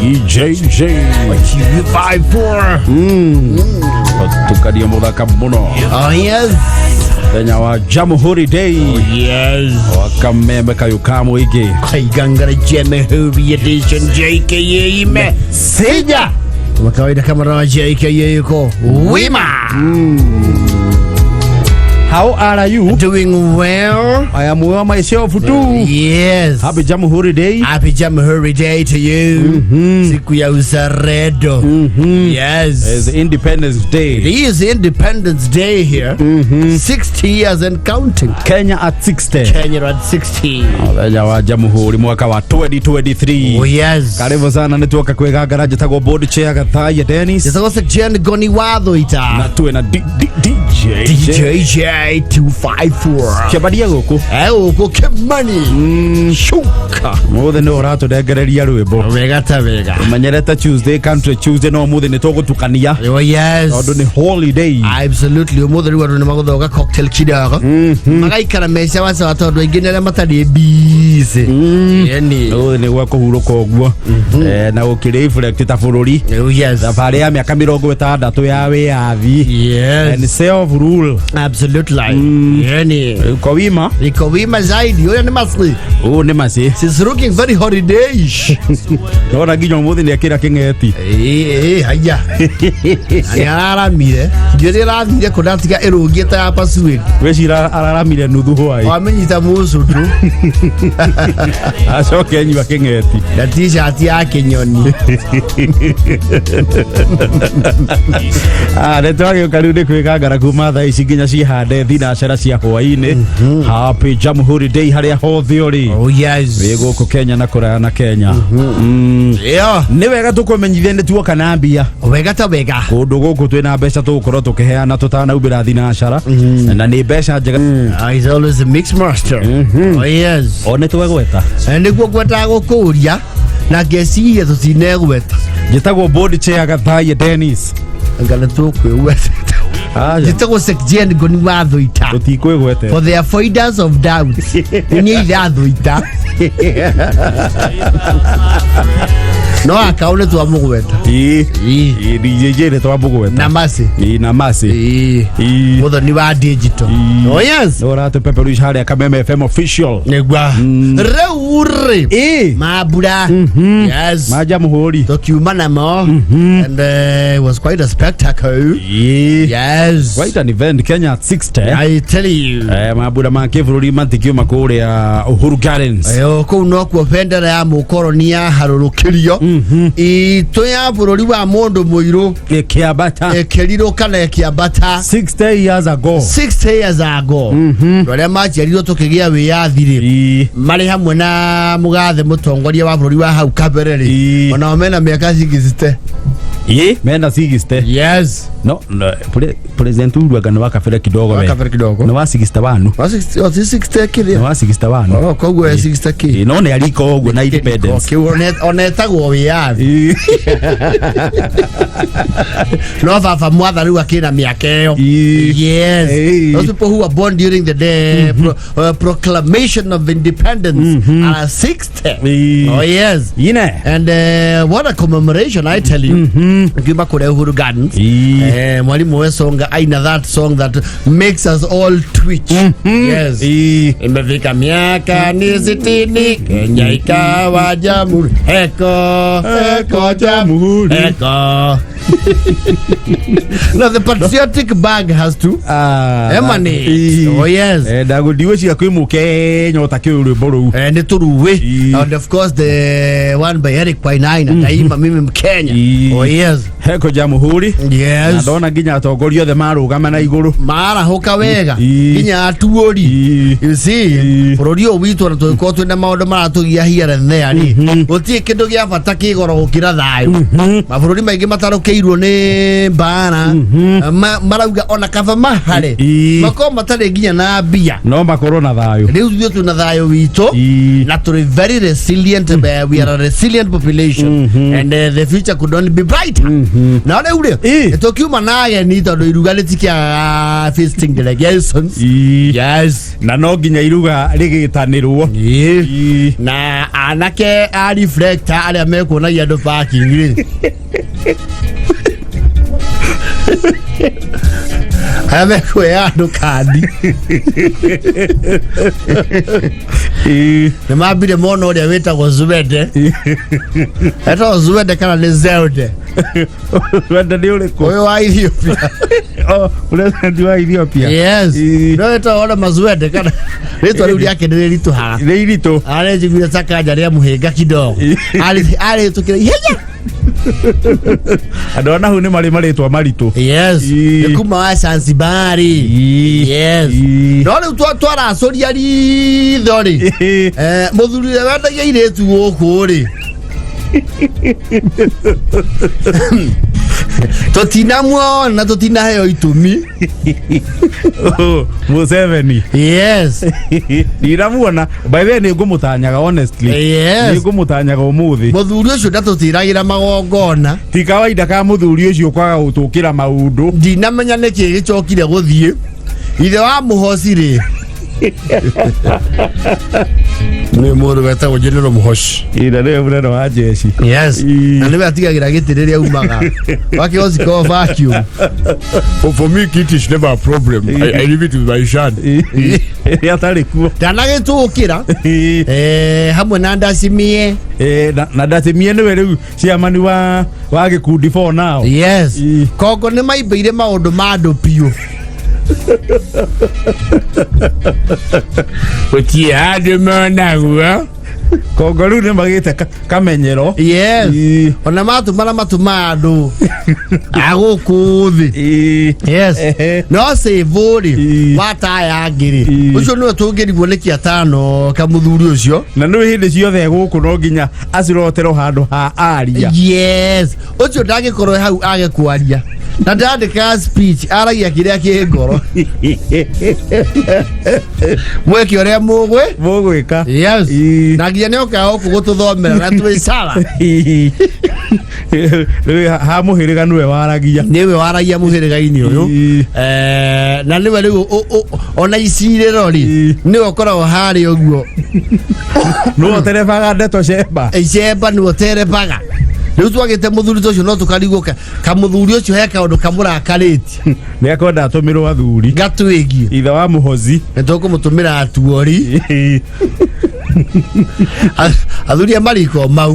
DJJ 254. Tukaria muthaka muno. Oh yes. Muthenya wa Jamhuri Day. Yes. Wa kameme kayũ ka mũingĩ. Kaigangara Jamhuri Edition JKA ime sija. Kama kawaida kama rawa JKA yuko wima. How are you? Doing well. I am well myself too. Yes. Happy Jamhuri Day. Happy Jamhuri Day to you. Siku ya uzalendo. Yes. It's Independence Day. It is Independence Day here. 60 years and counting. Kenya at 60. Kenya at 60. Muthenya wa Jamhuri mwaka wa 2023. Oh yes. Karibu sana nĩ tuoka kwĩgangara njĩtagwo board chair Gathaiya Dennis. Njĩtagwo Section Goni Wathoita. Na tuwe na DJ DJ 254. Kĩambaria gũkũ. Eh, gũkũ Kimani. Shuka. Mũthĩ nĩ ũratũndengereria rwĩmbo. Wega ta wega. Menyerete Tuesday country Tuesday no mũthĩ nĩ tũgũtukania. Oh yes. Tondũ nĩ holiday. Absolutely. Ũmũthĩ rĩu andũ nĩ magũthoga cocktail kidogo. Magaikara me sawa sawa tondũ aingĩ nĩ arĩa matarĩ busy. Yani. Ũmũthĩ nĩ gwa kũhurũka ũguo. Eh, na gũkĩrĩ reflect ta bũrũri. Oh yes. Thabarĩ ya mĩaka mĩrongo ĩtandatũ ya wĩyathi. And Yes. self rule. Absolutely. Yani. Uko wima. Iko wima zaidi. Ũrĩa nĩ macĩ. Ũũ nĩ macĩ. She's looking very holidayish. Ndona nginya ũmũthĩ nĩ ekĩra kĩng'eti. Ĩĩ, haya. Nĩ araramire. Ndiũĩ rĩrĩa arathire kũ ndatiga ĩrũngiĩ ta ya pasuĩri. Wecira araramire nuthu hwaĩ. Wamĩnyita mũcũtũ Acoke anyua kĩng'eti. na t-shirt ya kĩnyoni. Ah, nĩ twagĩũka rĩu nĩ kwĩgangara kuma thaa ici nginya cihande thinacara cia hwaĩ-inĩ. Happy Jamhuri Day harĩa hothe ũrĩ. Oh yes. Wĩ gũkũ Kenya na kũraya na Kenya. Ĩyo. Nĩ wega tũkũmenyithia nĩ tuoka na mbia. Wega ta wega. Kũndũ gũkũ twĩna mbeca tũgũkorwo tũkĩheana tũtanaumbĩra thinacara. Na nĩ mbeca njega. Ah, he's always a mix master. Oh yes. O nĩ twegweta. Eh, nĩguo ngwendaga gũkũria na ngeciria tũtinegweta. Njĩtagwo board chair Gathaiya Dennis. Anga nĩ tũkwĩgwetete. Aja. Njĩtagwo Sekjen Ngoni wa Thũita. Tũtikwĩgwete. For the avoidance of doubt. Nĩ niĩ irathuita. No akaũ nĩ twamũgweta. Ĩĩ. Ĩĩ. Ĩĩ, DJ nĩ twamũgweta. Na macĩ. Ĩĩ, na macĩ. Ĩĩ. Ĩĩ. Mũthoni wa digital. Ĩĩ. Oh yes. Nĩ ũratũpeperusha harĩa Kameme FM official. Nĩguo. Rĩu rĩ. Ĩĩ. Mambura. Yes. Ma Jamhuri. Tũkiuma namo. And it was quite a spectacle. Ĩĩ. Yes. Quite an event Kenya at 60. I tell you. Eh, mambura ma kĩbũrũri matikiuma kũrĩa Uhuru Gardens. Ĩyo kũu nokuo bendera ya mũkoroni yaharũrũkĩrio itũ ya bũrũri wa mũndũ mũirũ Ĩkĩambata. ĩkĩrirũka na ĩkĩambata 60 years ago. 60 years ago andũ arĩa maciarirwo tũkĩgĩa wĩyathi rĩ Ĩĩ. marĩ hamwe na mũgathe mũtongoria wa bũrũri wa hau kabere rĩ Ĩĩ. onao mena mĩaka 60. Ĩĩ, mena 60. Yes. No, no, President Uhuru anga nĩ wa kabere kidogo we. Kabere kidogo. Nĩ wa 61. Wa 60 o 60 Nĩ kĩrĩa? wa 61. Oh, koguo e 60 kĩ? Ĩĩ, no nĩ arika ũguo na independence. Kĩu ona etagwo wĩyathi. Ĩĩ. No baba mwatha rĩu akĩna mĩaka ĩyo. Ĩĩ. Yes. Ĩĩ. Those people who were born during the day proclamation of independence are 60. Ĩĩ. Oh yes. Ine. And what a commemoration, I tell you. Ngiuma kũrĩa Uhuru Gardens. Ĩĩ. Eh, mwalimu Wesonga aina that song that makes us all twitch. Yes. Ĩĩ. Imefika miaka ni 60 Kenya ikawa jamhuri. Eko, Eko jamhuri. Eko. No, the patriotic bag has to Ah, emanate. Ĩĩ. Oh yes. Eh, ndagũndigwĩciria kwĩ mũkenya ũtakĩũĩ rwĩmbo rũu. Eh, nĩ tũruĩ. Ĩĩ. And of course the one by Eric Wainaina, Daima mimi Mkenya. Ĩĩ. Oh yes. Heko Jamhuri. Na Yes. ndona nginya atongoria othe marũgama na igũrũ. Marahũka wega Ĩĩ. nginya atuũri. Ĩĩ. You see, Ĩĩ. bũrũri ũyũ witũ ona tũgĩkorwo twĩna maũndũ maratũgia here and there rĩ, gũtirĩ kĩndũ gĩa bata kĩ goro gũkĩra thayũ. Mabũrũri maingĩ matarũkĩirwo marahũrirwo nĩ mbara. Marauga ona kaba mahare makorwo matarĩ nginya na mbia, no makorwo na thayũ. Rĩu ithuĩ twĩna thayũ witũ na tũrĩ very resilient. We are a resilient population and the future could only be brighter. Na rĩu rĩ, tũkiuma na ageni tondũ iruga rĩtikĩagaga feasting delegations. Yes. Na no nginya iruga rĩgĩtanĩrwo. Na anake a reflector arĩa mekuonagia andũ parking rĩ, arĩa mekuoya andũ kandi, nĩ mambire mona ũrĩa wĩtagwo Zuwede, etagwo Zuwede kana nĩ Zelde? Wenda nĩ ũrĩkũ? Ũyũ wa Ethiopia. Oh, president wa Ethiopia. Yes. No wĩtagwo ona Mazuwede kana rĩtwa rĩu rĩake nĩ rĩritũhaga. Nĩ iritũ. Arejiguire takanja rĩa mũhĩnga kidogo, arĩtũkĩra ihenya. Andũ a nahu nĩ marĩ marĩtwa maritũ. Yes. Nĩ kuma wa Zanzibari. Yes. No rĩu twaracũria ritho rĩ, mũthuri ũrĩa wendagia irĩtu gũkũ rĩ, tũtinamuona, tũtinaheo itũmi. Oh, Museveni. Yes. Ndinamuona. By the way, nĩ ngũmũtanyaga honestly. Nĩ ngũmũtanyaga ũmũthĩ. Mũthuri ũcio ndatũtiragĩra magongona. Ti kawaida ka mũthuri ũcio kwaga gũtũkĩra maũndũ. Ndinamenya nĩkĩ gĩcokire gũthiĩ. Ithe wa mũhoci rĩ, nĩ mũndũ wetagwo General Mũhoci. Ina nĩwe mũnene wa jeshi. Yes. Na nĩwe atigagĩra gĩtĩ rĩrĩa umaga wakĩhoci ko vacuum. For me, kit is never a problem. I leave it with my son. Rĩrĩa atarĩ kuo. Ndanagĩtũkĩra hamwe na ndacimie. Na ndacimie nĩwe rĩu chairman wa gĩkundi for now. Yes. Kongo nĩ maimbĩire maũndũ ma andũ biũ. Gũtirĩ handũ monagwo. Kongo rĩu nĩ magĩte kamenyero. Yes. Ona matũmana matũma andũ a gũkũ thĩ. Yes. No cĩvũ rĩ, wataya ngĩ rĩ, ũcio nĩwe tũngĩrigwo nĩkĩ atano kamũthuri ũcio. Na nĩ hĩndĩ ciothe gũkũ no nginya aciroterwo handũ ha aria. Yes, ũcio ndangĩkorwo hau age kwaria na ndandĩkaga speech, aragia kĩrĩa kĩ ngoro, mweke ũrĩa mũgwĩ mũgwĩka. Yes. Na nginya nĩ okaga gũkũ gũtũthomera na twĩ sawa. Rĩu ha mũhĩrĩga nĩwe waragia. Nĩwe waragia mũhĩrĩga-inĩ ũyũ. Na nĩwe rĩu ona icirĩro rĩ, nĩwe ũkoragwo harĩa ũguo. Nĩwe ũterebaga ndeto cemba. Icemba nĩwe ũterebaga. Rĩu twagĩte mũthuri ta ũcio, no tũkarigwo kamũthuri ũcio he kaũndũ kamũrakarĩtie. Nĩ akwenda atũmĩrwo athuri. Gatwĩgie. Ithe wa mũhozi. Nĩ tũkũmũtũmĩra atuori, athuri a mariko mau,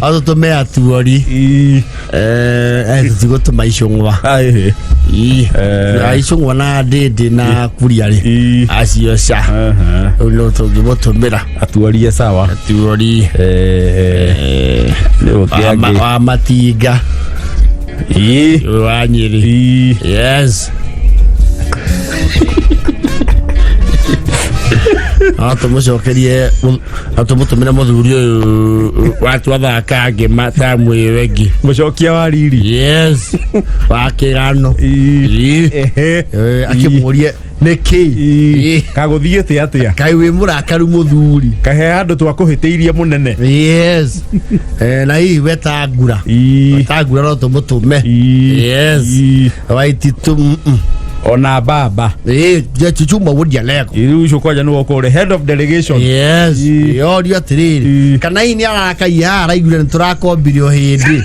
atũtũme atuori. Tũtigũtũma icũng'wa. Ai. Icũng'wa na ndĩndĩ na kuria rĩ, acio ca. Rĩu no tũngĩmũtũmĩra. Atuorie sawa. Atuori. Nĩ ũkĩangĩ. Wa matinga. Wa Nyĩrĩ. Yes, no tũmũcokerie, no tũmũtũmĩre mũthuri ũyũ watwathaka ngĩma tamu ĩyo ĩngĩ. Mũcokia wa riri. Yes, wa kĩgano. Akĩmũrie nĩkĩ. Kagũthiĩte atĩa? Kaĩ wĩ mũrakaru mũthuri? Kahe handũ twakũhĩtĩirie mũnene. Yes. Na hihi wetangura. Wetangura no tũmũtũme. Yes. Waititu. Ona baba. Chuchuma wodia lego. Rĩu ũcio kwanja nĩwe ũkorwo head of delegation. Yes. Yorio atĩrĩrĩ, kana hihi nĩ arakaia haha araiguire nĩ tũrakombire o hĩndĩ.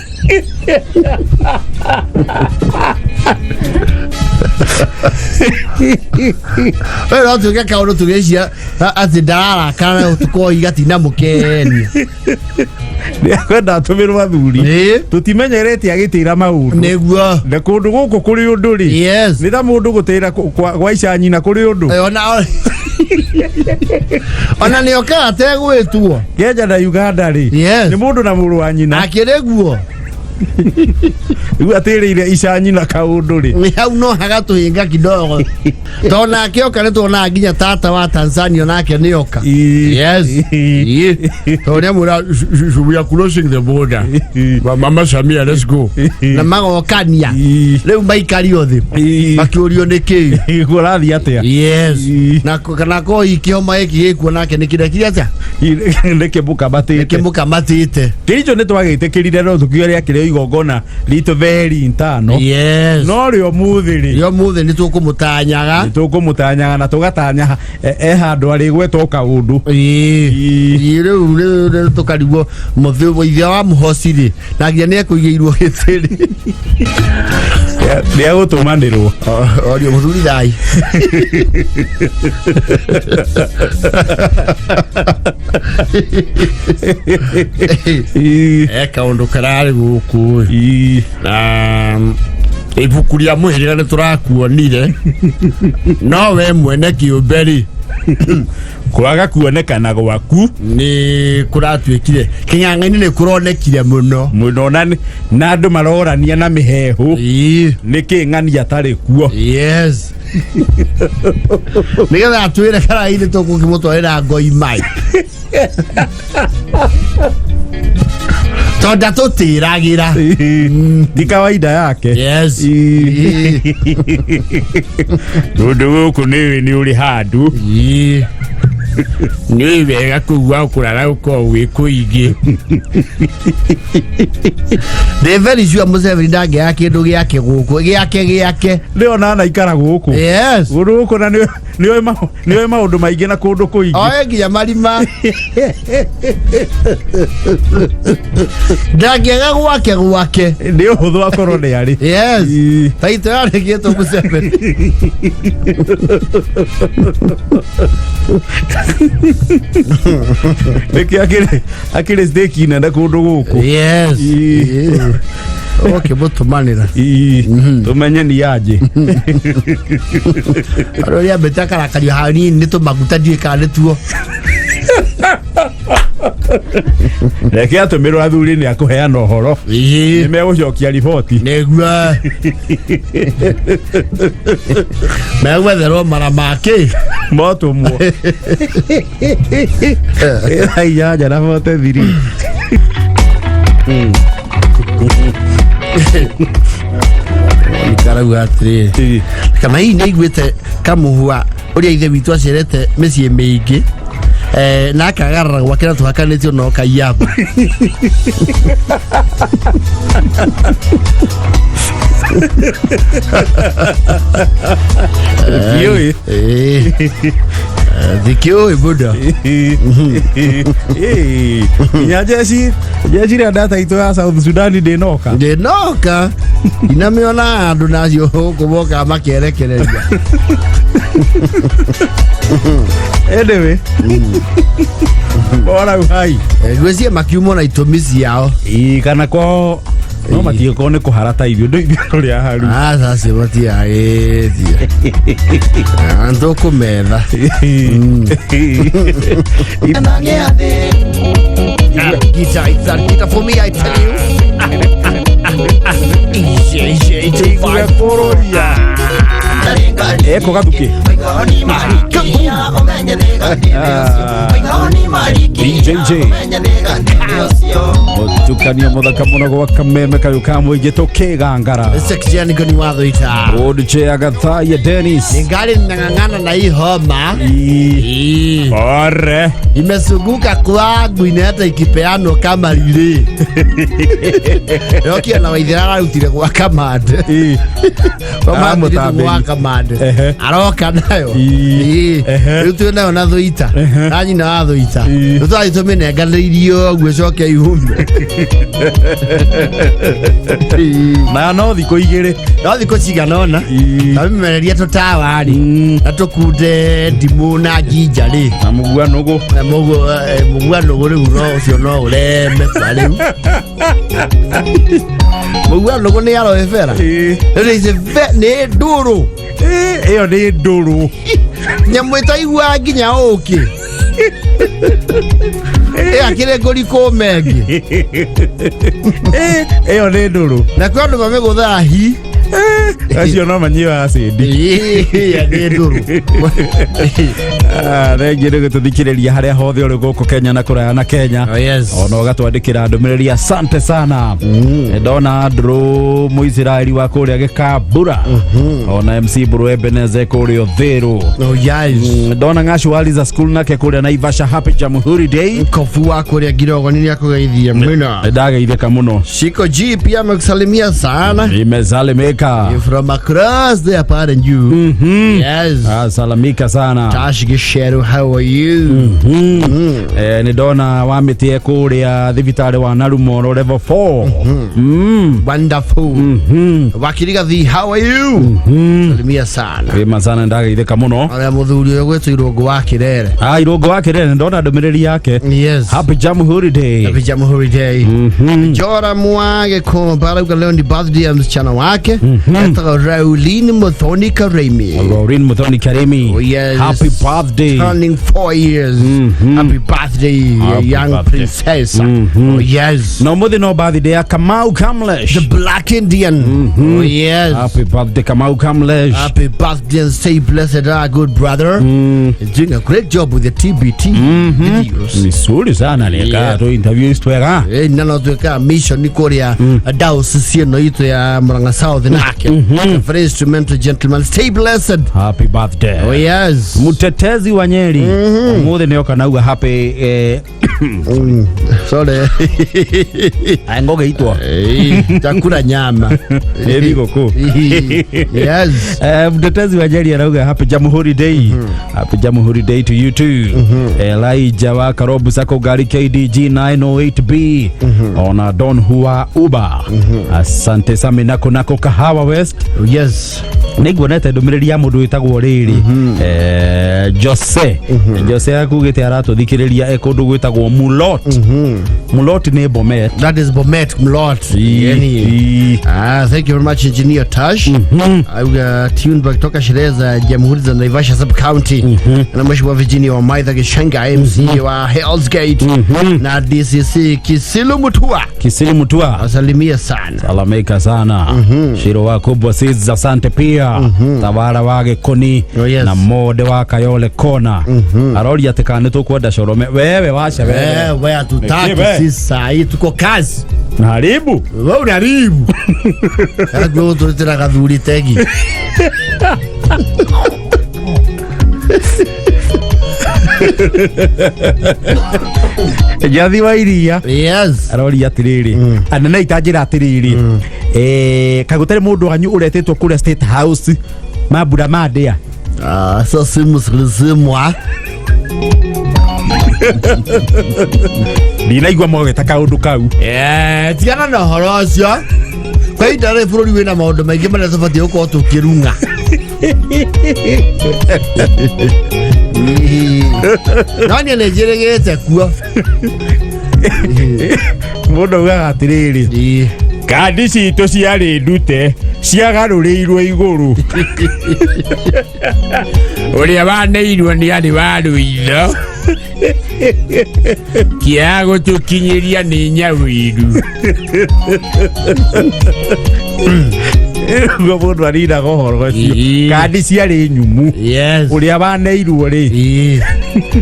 We no tuge kaũndũ tũgĩcia atĩ ndararakara na tũkoiga gatinamũkenia. Nĩakwenda atũmĩrwo athuri. Tũtimenyerete agĩtĩra maũndũ. Nĩguo. Na kũndũ gũkũ kũrĩ ũndũ rĩ, Yes. nĩ ta mũndũ gũtĩra gwa ica nyina kũrĩ ũndũ. Ona nĩ okaga ategwĩtwo. Kenya na Uganda rĩ, Yes. nĩ mũndũ na mũrũ wa nyina. Akĩrĩ guo. Rĩu atĩrĩire icanyi na kaũndũ rĩ. Nĩ hau no hagatũhinga kidogo tondũ nake oka nĩ tuonaga nginya tata wa Tanzania nake nĩ oka. Yes. Ĩĩ. Tondũ nĩamwĩra, "We are crossing the border. Mama Samia, let's go." Na magokania rĩu maikario thĩ makĩũrio nĩ kĩĩ. Kũrathiĩ atĩa? Yes. Na kana ko kĩhoma gĩkĩ gĩkuo nake nĩ kĩrekire atĩa? Nĩ kĩmũkamatĩte. Kĩmũkamatĩte. Kĩricho nĩ twagĩtĩkĩrire no tũkiuga rĩakĩrĩ igongona ritũ theri ntano. Yes. No rĩ ũmũthĩ rĩ, rĩo mũthĩ nĩ tũkũmũtanyaga. Nĩ tũkũmũtanyaga na tũgatanya e handũ arĩgwetwo kaũndũ. Ĩĩ. Ĩĩ, rĩu tũkarigwo mũthĩ ithe wa mũhoci rĩ na nginya nĩ ekũigĩirwo gĩtĩ rĩ. Nĩ egũtũmanĩrwo. Orio mũthuri thai. E kaũndũ kararĩ gũkũ ĩ. Na ibuku rĩa mũhĩrĩga nĩ tũrakuonire, no we mwene kĩũmbe rĩ, kwaga kuonekana gwaku nĩ kũratuĩkire kĩng'ang'a-inĩ, nĩ kũronekire mũno. Mũno na andũ marorania na mĩhehu. Nĩkĩ ng'ani atarĩ kuo? Yes, nĩgetha atwĩre karainĩ tũkũkĩmũtwarĩra ngoi mai tondũ ndatũtĩragĩra. Ti kawaida yake. Yes. Ũndũ gũkũ nĩ ũrĩ handũ. Nĩ wega kũigua kũrara gũkorwo gwĩ kũingĩ. Ndĩ very sure Museveni ndangĩaga kĩndũ gĩake gũkũ, gĩake gĩake. Nĩ ona anaikara gũkũ. Yes. Kũndũ gũkũ na nĩoĩ maũndũ maingĩ na kũndũ kũingĩ. Oe nginya marima, ndangĩaga gwake gwake. Nĩ ũhũthũ akorwo nĩ arĩ. Yes. Taito yarĩkĩtwo Museveni. Nĩkĩ akĩrĩ stake nene kũndũ gũkũ. Yes. Ũkĩmũtũmanĩra. Tũmenye ni aje. Andũ arĩa ambĩte akarakario hanini nĩ tũmaguta, ndiũĩ kana nĩ tuo. Reke atũmĩrwo athuri nĩ akũheana ũhoro, nĩ megũcokia riboti. Nĩguo megwetherwo mara make. Motũmwo 8:43. Karauga atĩrĩrĩ, kana hihi nĩ aiguĩte kamũhua ũrĩa ithe witũ acerete mĩciĩ mĩingĩ na akagarara gwake na tũhakanĩtio no kaiyaba. Ndiũĩ. Thikĩũĩ mũno. Nginya jeci rĩa data itũ ya South Sudan ndĩnoka. Ndĩnoka inamĩona andũ nacio gũkũ mokaga makerekereria. Anyway, ora hai. Ngwĩciria makiumwo na itũmi ciao. Ĩ, kana kwao no matigĩkorwo nĩ kũhara ta ithuĩ ndũ ithuĩ tũrĩ aharu. Aca, acio matiagĩtie tũkũmetha. Guitar, it's that guitar for me, I tell you. Easy, easy, eight, two, five. Bũrũria eko gathuki. DJJ mũtukanio mũthaka mũno gwa kameme kayũ ka mũingĩ tũkĩgangara. Section gani watho ita. Old Agathaya Dennis. Ningali nang'ang'ana na hii homa. Ii. Ore. Imesunguka kwangu ine hata ikipeanwo kama rire. Yokia na waithira ararutire gwa kamande. Aramũtambĩria. Gwa kamande. Aroka nayo. Ii. Rĩu twĩ nayo na thũita. Na nyina wa thũita. Rĩu tũrathiĩ tũmĩnenganĩirio ũguo ĩcoke yume. Na no thikũ 2. No thikũ cigana ũna. Twamĩmereria tũtawa rĩ na tũkunde ndimũ na njinja rĩ. Na mũgua nũgũ. Na mũgua nũgũ rĩu no ũcio no ũreme kwa rĩu. Mũgua nũgũ nĩ aloe vera. Rĩu nĩ ndũrũ. Ĩyo nĩ ndũrũ. Nyamũ ĩtaiguaga nginya ũkĩ. Ĩ akĩrĩ ngũrikũ mengi. Ĩyo nĩ ndũrũ. Na kwĩ andũ mamĩgũthaga hi. Acio no manyuaga acid. Ĩ, nĩ ndũrũ. Ah, thengiũ nĩ gũtũthikĩrĩria harĩa hothe ũrĩ gũkũ Kenya na kũraya na Kenya. Oh, yes. Ona ũgatwandĩkĩra ndũmĩrĩri, asante sana. Ndona ndũrũ Mũisiraeli wa kũrĩa Gĩkambura, ona MC Mbũrũ Ebeneze kũrĩa Ũthĩrũ. Oh, yes. Ndona Ng'acu wa Liza School nake kũrĩa Naivasha, happy Jamhuri Day. Kofu wa kũrĩa Ngirogoni nĩ akũgeithia mũno. Ndageithĩka mũno. Shiko G pia amekusalimia sana. Imesalimika. You from across there, pardon you. Yes. Ah, salamika sana. Tash Gisheru, how are you? Nĩ ndona wa mĩtĩ e kũrĩa thibitarĩ wa Narumoro level 4. Wonderful. Wakirigathi, how are you? Salimia sana. Wĩma sana, ndageithĩka mũno. Arĩa mũthuri ũyũ gwĩtwo Irũngũ wa Kĩrere. Ah, Irũngũ wa Kĩrere, ndona ndũmĩrĩri yake. Yes. Happy Jamhuri Day. Happy Jamhuri Day. Jora Mwage Komba arauga leo ni birthday ya msichana wake. Etagwo Raulin Muthoni Karemi. Lauren Muthoni Karemi. Oh, yes. Happy birthday. Turning 4 years. Happy birthday, Happy young birthday. princess. Oh, yes. Na ũmũthĩ no birthday ya Kamau Kamlesh. The Black Indian. Oh, yes. Happy birthday, Kamau Kamlesh. Happy birthday and stay blessed, our good brother. He's doing a great job with the TBT videos. Mizuri sana nĩekaga tu interviews twega. Na no twĩkaga mission kũrĩa diocese ĩno itũ ya Murang'a South nake. A very instrumental gentleman. Stay blessed. Happy birthday. Oh, yes. Mutetezi wa Nyeri ũmũthĩ nĩoka nauga happy Sorry. Ngũgĩitwo. Chakula nyama. Nĩ thigũkũ. Yes. Mtetezi wa Nyeri arauga happy Jamhuri Day. Happy Jamhuri Day to you too. Elijah wa Karobu Sako gari KDG 908B, ona Don Hua Uber. Asante Sami nako nako Kahawa West. Yes. Nĩnguonete ndũmĩrĩri ya mũndũ wĩtagwo rĩrĩ Jose. Jose akugĩte aratũthikĩrĩria e kũndũ gwĩtagwo Mulot. Mulot nĩ Bomet. That is Bomet Mlot. Yani. Ah, thank you very much, Engineer Tash. Tuned back kutoka sherehe za Jamhuri za Naivasha Sub County. Na Mheshimiwa Virginia wa Maitha Gishanga, MC wa Hell's Gate, na DCC Kisilu Mutua. Kisili Mutua. Wasalimia sana. Salamika sana. Shiro wa kubwa Sis, asante pia. Tawara wa Gĩkũni. Oh, yes. Na Mode wa Kayole Kona aroria atĩ kana nĩ tũkwenda Corome wewe wacha wewe. Wewe hatutaki. Wewe. Sisi saa hii tuko kazi. Haribu. Wewe unaharibu. Hapo tuletera gathuri tegi. Jathi wa iria Yes. aroria atiriri, anene itanjĩra atiriri, kaĩ gũtarĩ mũndũ wanyu ũretĩtwo kũrĩa State House mambura ma ndĩa? Ah, sasa simu sikilizimwa. Ndinaigua mogeta kaũndũ kau. Eh, tigana na ũhoro ũcio. Kwa ihinda rĩrĩ bũrũri wĩna maũndũ maingĩ marĩa tũbatiĩ gũkorwo tũkĩrung'a. No niĩ nĩ njĩrĩgĩte kuo. Mũndũ augaga atĩrĩrĩ, kandi citũ ciarĩ ndute, ciagarũrĩirwo igũrũ. Ũrĩa waneirwo nĩ arĩ wa rũitho kĩaga gũtũkinyĩria nĩ nyawĩru. Guo mũndũ arinaga ũhoro ũcio. Ĩĩ. Kandi ciarĩ nyumu. Yes. Ũrĩa waneirwo rĩ. Ĩĩ.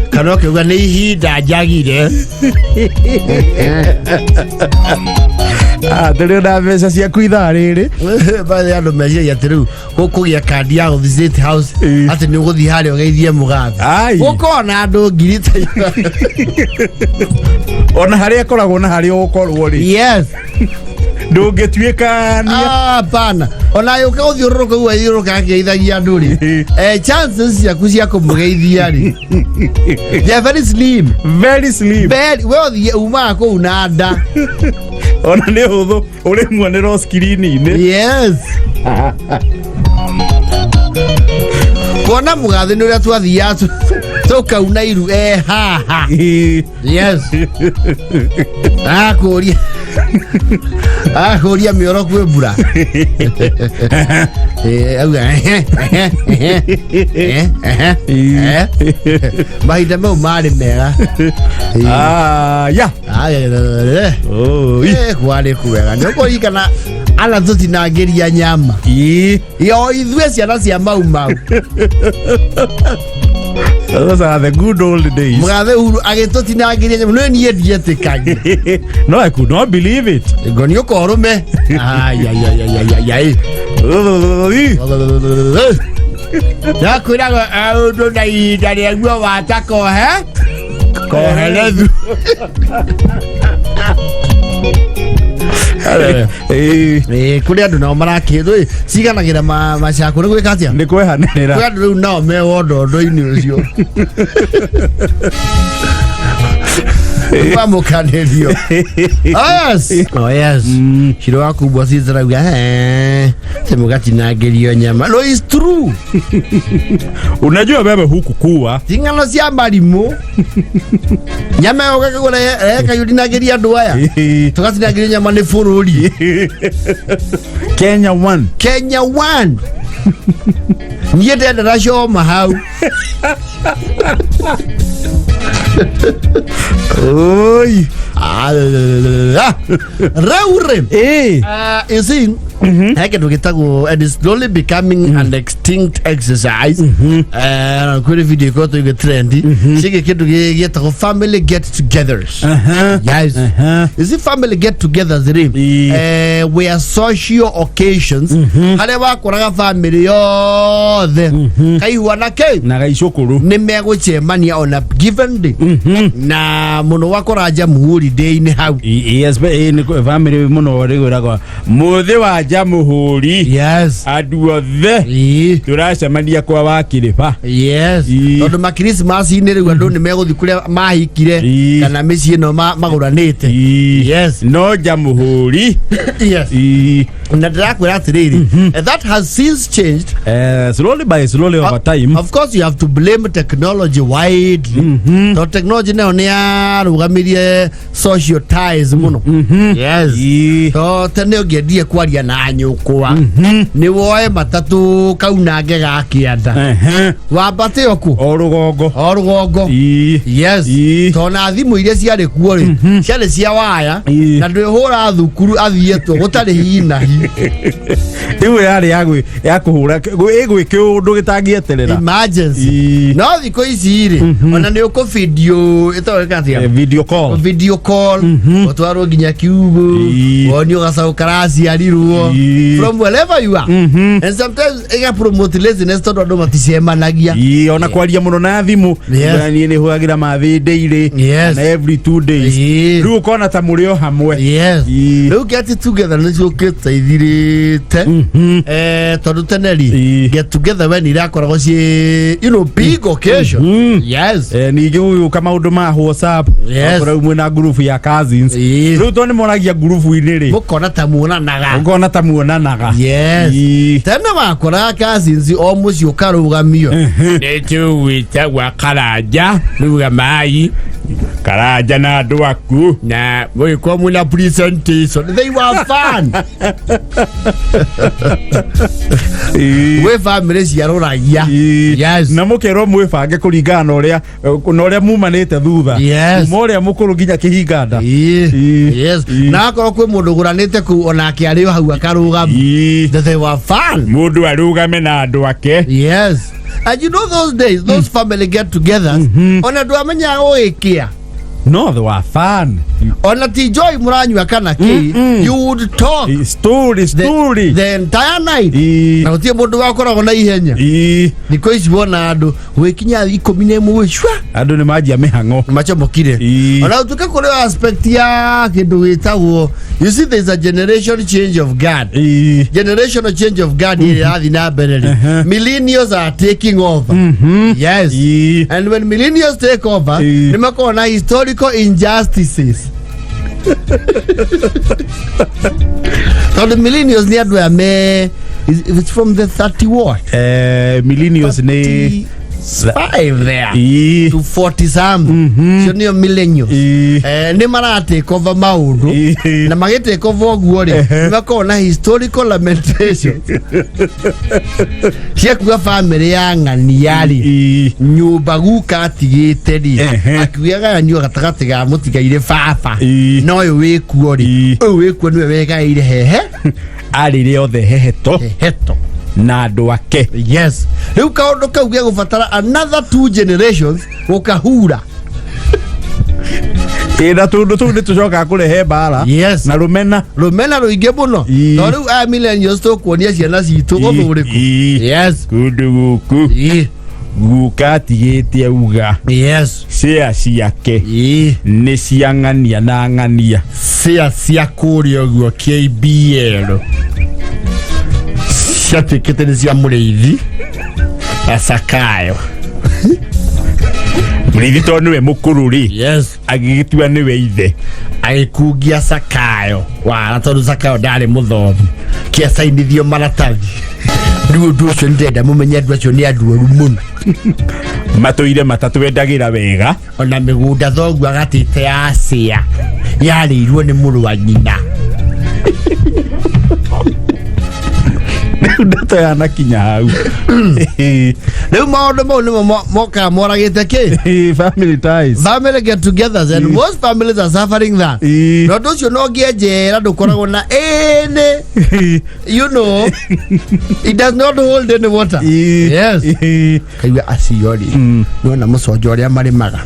Kana ũkiuga nĩ ihinda njagire. Ah, tũrĩ na mbeca ciaku ithaa rĩrĩ. Bathi andũ meciragia atĩ rĩu gũkũgĩa kandi ya gũthiĩ State House Ĩĩ. atĩ nĩ ũgũthiĩ harĩa ũgeithie mũgathe. Ai. Gũkorwo na andũ ngiri ta Ona harĩa akoragwo na harĩa ũgũkorwo rĩ, Yes. ndũngĩtuĩkania. Ah, hapana. Ona yũka gũthiũrũrũka ũguo athiũrũrũka akĩgeithagia andũ rĩ, chances ciaku cia kũmũgeithia rĩ, they are very slim. Very slim. Very, we ũthiĩ umaga kũu na nda. Ona nĩ hũthũ ũrĩmuonera screen-inĩ. Yes, kuona mũgathĩ nĩ ũrĩa twathiaga tũkauna iru e haha. Ĩĩ. Yes, akũria Akũria mĩoro kwĩ mbura. Auga ehe, ehe, ehe, ehe, ehe, ehe. Mahinda mau marĩ mega. Aya. Oi. Kwarĩ kwega nĩ ũkũririkana ana tũtinangĩria nyama. Yo ithuĩ ciana cia Mau Mau. Those are the good old days. Mũgathe Uhuru agĩtũtinangĩria nyama nĩ niĩ ndietĩkagia. No, I could not believe it. Ngoni ũkorũme. Ai. Ndakwĩraga ũndũ na ihinda rĩaguo wata kohe koherethu. Kũrĩ andũ nao marakĩthũ ciganagĩra macakũ nĩ gwĩka atĩa? Nĩ kwehanĩrĩra. Kũrĩ andũ rĩu nao me wondondo-inĩ ũcio. Kwamũkanĩrio. Oh yes. Oh yes. Shiro waku bosi zirauga mũgatinangĩrio nyama. No, it's true. Unajua wewe hukukua. Ti ng'ano cia marimũ. Nyama ĩyo ũgakĩgũra ĩkayũrinangĩria andũ aya. Tũgatinangĩrio nyama nĩ bũrũri. Kenya one. Kenya one. Niĩ ndendera coma hau. Oi. Rĩu rĩ. You see, he kĩndũ gĩtagwo and it's slowly becoming an extinct exercise. Kwĩ video ikoretwo ĩgĩtrendi ciĩgiĩ kĩndũ gĩtagwo family get togethers. Yes. You see, family get togethers rĩ, were social occasions harĩa wakoraga family yothe kaihua na kĩ Na gaicũkũrũ. Nĩ megũcemania on a given day na mũno wakora Jamhuri Day-inĩ hau. Yes, nĩ family mũno rĩgwĩragwo mũthĩ wa Jamhuri. Andũ othe tũracemania kwa wakĩrĩba. Tondũ makirismasi-inĩ rĩu andũ nĩ megũthiĩ kũrĩa mahikire kana mĩciĩ ĩno magũranĩte. No Jamhuri. Na ndĩrakwĩra atĩrĩrĩ, that has since changed. Slowly by slowly over time. Of course you have to blame technology widely, tondũ technology nayo nĩ yarũgamirie social ties mũno. To tene ũngĩendire kwaria na nyũkwa nĩ woe matatũ kaunange ga kĩanda wambate o kũ? O rũgongo. O rũgongo. Tona thimũ iria ciarĩ kuo rĩ, ciarĩ cia waya na ndwĩhũra thukuru athiĩtwo gũtarĩ hinahi. Rĩu yarĩ ya kũhũra ĩgwĩ kĩũndũ gĩtangĩeterera. Emergency. No thikũ ici rĩ, ona nĩ ũkũ video ĩtagwo atĩa? Video call. Video call, ũtwarwo nginya kiugũ, wonio gacaũ karaciarirwo from wherever you are, and sometimes ĩga promote laziness tondũ andũ maticemanagia. Ona kwaria mũno na thimũ. Niĩ nĩ hũragĩra mathĩ daily na every 2 days. Rĩu ũkona ta mũrĩ o hamwe. Rĩu get together nĩ ciũkĩte ithirĩte, tondũ tene rĩ, get together when irakoragwo ciĩ big occasion. Ningĩ gũgĩũka maũndũ ma WhatsApp. Ũgakora rĩu mwĩna ngurubu ya cousins. Rĩu to nĩ moragia ngurubu-inĩ rĩ, mũkona ta muonanaga. Ũkona ta muonanaga. Tene wakoraga cousins o mũciĩ ũkarũgamio. Nĩ tũgwĩtagwa Karanja ruga mai Karanja na andũ aku na mũgĩkorwo mwĩna presentation. They were fun. Gwĩ family ciarũragia. Na mũkerwo mwĩbange kũringana na ũrĩa mumanĩte thutha. Kuma ũrĩa mũkũrũ nginya kĩhinganda. Na akorwo kwĩ mũndũ ũgũranĩte kũu onake arĩ o hau akarũgama. They were fun. Mũndũ arũgame na andũ ake. Yes, and you know those days, those family get-togethers, ona ndwamenyaga gũgĩkĩa. No, they were fun. Ona ti joy mũranyua kana kĩ, you would talk Story, story. the entire night na gũtirĩ mũndũ wakoragwo na ihenya. Thikũ ici wona andũ gwĩkinya 11 cua. Andũ nĩ manjia mĩhang'o. Macomokire. Ona ũtuĩke kũrĩ aspect ya kĩndũ gĩtagwo, you see, there's a generation change of guard. Generational change of guard ĩrĩa ĩrathiĩ na mbere rĩ, millennials are taking over. And when millennials take over, nĩ makoragwo na historical injustices tondũ millennials nĩ andũ aya me it's from the 30 what? Millennials nĩ 5 there to 40 some, cio nĩo millennials. Nĩ maratake over maũndũ. Na magĩtake over ũguo rĩ, nĩ makoragwo na historical lamentations cia kuga family ya ng'ania rĩ, nyũmba guka atigĩte rĩ, akiuga gayanio gatagatĩ ga mũtigaire baba na ũyũ wĩkuo rĩ. Ũyũ wĩkuo nĩwe wegaĩire hehe. Arĩre othe heheto. Heto. Na andũ ake. Yes, rĩu kaũndũ kau gegũbatara another two generations gũkahura. Ĩ, na tũndũ tũu nĩ tũcokaga kũrehe mbara na rũmena. Rũmena rũingĩ mũno. To rĩu aya millennials tũkuonia ciana citũ ũthũ ũrĩkũ. Kũndũ gũkũ guka atigĩte auga cia ciake nĩ cia ng'ania na ng'ania. Cia cia kũrĩa ũguo KBL ciatuĩkĩte nĩ cia mũrĩithi na Sakayo. Mũrĩithi tondũ nĩwe mũkũrũ rĩ, agĩgĩtua nĩwe ithe. Agĩkungia Sakayo wara tondũ Sakayo ndarĩ mũthomu, kĩacainithio maratathi. Rĩu ũndũ ũcio nĩndĩrenda mũmenye andũ acio nĩ andũ oru mũno. Matũire matatwendagĩra wega. Ona mĩgũnda thoguo agatĩte ya cia yarĩirwo nĩ mũrũ wa nyina. Rĩu ndeto yanakinya hau. Rĩu maũndũ mau nĩmo mokaga moragĩte kĩ. Family ties. Family get togethers, and most families are suffering that. Na ũndũ ũcio no ngĩenjera ndũkoragwo na any, it does not hold any water. Kaigua acio rĩ, nona mũconjo ũrĩa marĩmaga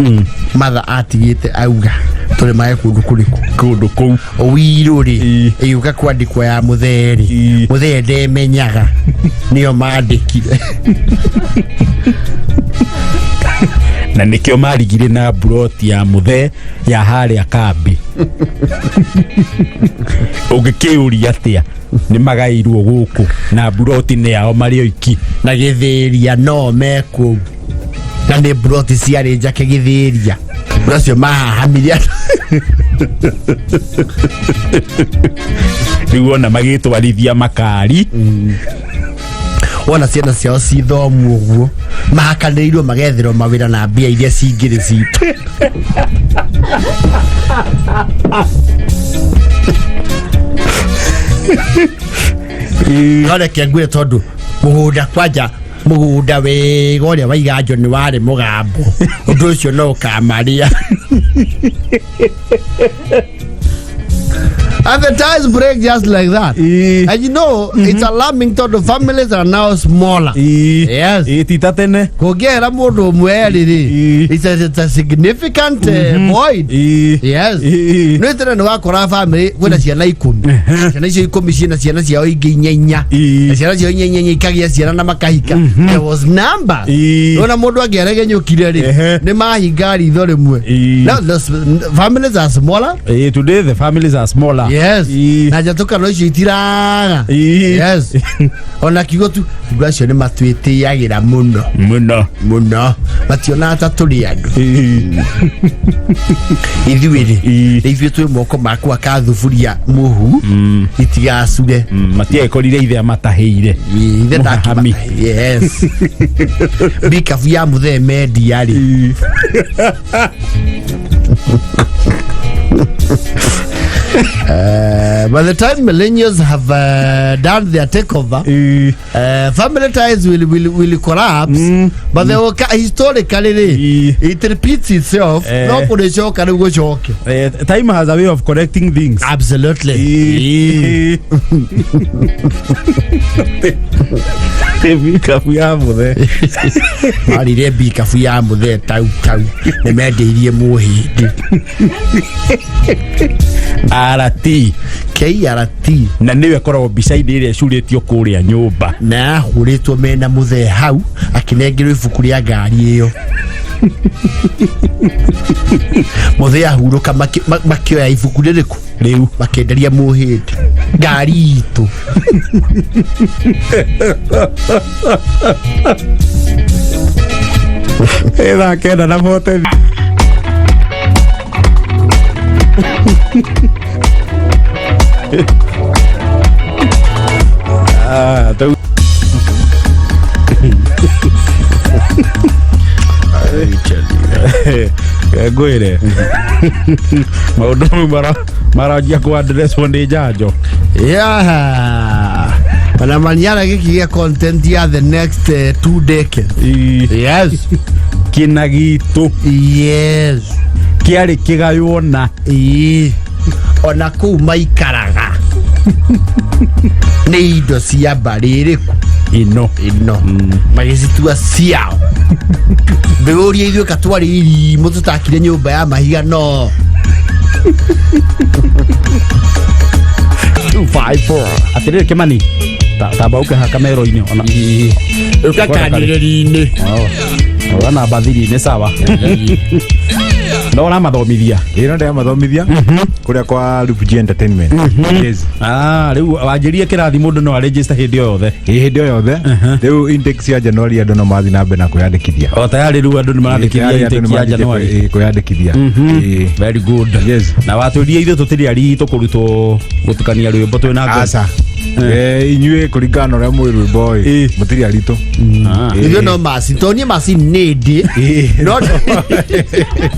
matha atigĩte auga tũrĩmage kũndũ kũrĩkũ? Kũndũ kũu. Wirũ rĩ, ĩgĩũka kwandĩkwo ya mũthee rĩ, mũthee ndemenyaga nĩo mandĩkire. Na nĩkĩo marigire na mburoti ya mũthee ya harĩa kambĩ. Ũngĩkĩũria atĩa nĩ magairwo gũkũ na mburoti nĩ yao marĩ oiki? Na gĩthĩria no mekũu na nĩ mburoti ciarĩ njake gĩthĩria andũ acio mahahamire andũ. Rĩu ona magĩtwarithia makari. Wona ciana ciao cithomu ũguo mahakanĩirwo magetherwo mawĩra na mbia iria cingĩrĩ citũ. No reke ngwĩre tondũ mũgũnda kwanja mũgũnda wega ũrĩa waiganjo nĩ warĩ mũgambo ũndũ ũcio no ũkamarĩa. And the ties break just like that. And it's alarming to the families are now smaller. Ĩ, ti ta tene. Kũngĩehera mũndũ ũmwe erĩ rĩ, it's a significant void. Nĩ tene nĩ wakora family kwĩna ciana 10, ciana icio 10 ciĩna ciana ciao ingĩ inya inya, na ciana ciao inya inya inya ikagĩa ciana na makahika. There was numbers. Ona mũndũ angĩaregenyũkire rĩ, nĩ mahinga ritho rĩmwe. Now the families are smaller. Today the families are smaller. Na njatũkano icio itiraga. Ona kiugo tu andũ acio nĩ matwĩtĩagĩra mũno. Mũno. Mũno, mationaga ta tũrĩ andũ. Ithuĩ rĩ, ithuĩ twĩ moko makwa ka thuburia mũhu itigacuge. Matiagĩkorire ithe amatahĩire. Ithe. Mũhahami. Yes, bikabu ya mũthee mendia rĩ. By the time millennials have done their takeover, family ties will collapse, but they will historically it repeats itself. No kũrĩcoka rĩu gũcoke. Time has a way of correcting things. Absolutely. Bikabu ya mũthee. Marire mbikabu ya mũthee tau tau nĩ mendeirie mũhĩndĩ. RT. KRT. Na nĩwe ĩkoragwo mbica-inĩ ĩrĩa ĩcurĩtio kũrĩa nyũmba. Na ahũrĩtwo mena mũthee hau akĩnengerwo ibuku rĩa ngari ĩyo. Mũthee ahurũka makĩoya ibuku rĩrĩkũ? Rĩu. Makĩenderia mũhĩndĩ ngari itũ. Thaa 9 na 40. Ah, Ngwĩre maũndũ mau maranjia kũandreswo nĩ njanjo. Yeah. Ona Manyara gĩkĩ gĩa content ya the next 2 decades. Yes. Kĩna gitũ kĩarĩ kĩgaywo na Ĩĩ. Ona kũu maikaraga nĩ indo cia mbarĩ ĩrĩkũ? Ĩno. Ĩno magĩcitua ciao. Ndĩũrie ithuĩ ka twarĩ irimũ tũtakire nyũmba ya mahiga no 254. Atĩrĩrĩ Kĩmani, tamba ũke haha kamero-inĩ ona. Ũka kanirĩri-inĩ. Ora namba thiri nĩ sawa no ũramathomithia. Ĩno ndĩramathomithia kũrĩa kwa Loop G Entertainment. Yes. Ah, rĩu wanjĩrie kĩrathi mũndũ no aregister hĩndĩ o yothe? Ĩ, hĩndĩ o yothe. Rĩu index ya January andũ no mathiĩ na mbere na kwĩyandĩkithia. O tayarĩ rĩu andũ nĩ marandĩkithia Tayari andũ nĩ intake ya manjĩtie January. kwĩyandĩkithia. Ĩ. Very good. Yes. Na watwĩrie ithuĩ tũtirĩ ari tũkũrutwo gũtukania rwĩmbo twĩna ngoma. Aca. Inyuĩ kũringana na ũrĩa mũĩ rwĩmbo ĩ, mũtirĩ aritũ. Ah. Ithuĩ no macini tondũ niĩ macini nĩ ndĩ no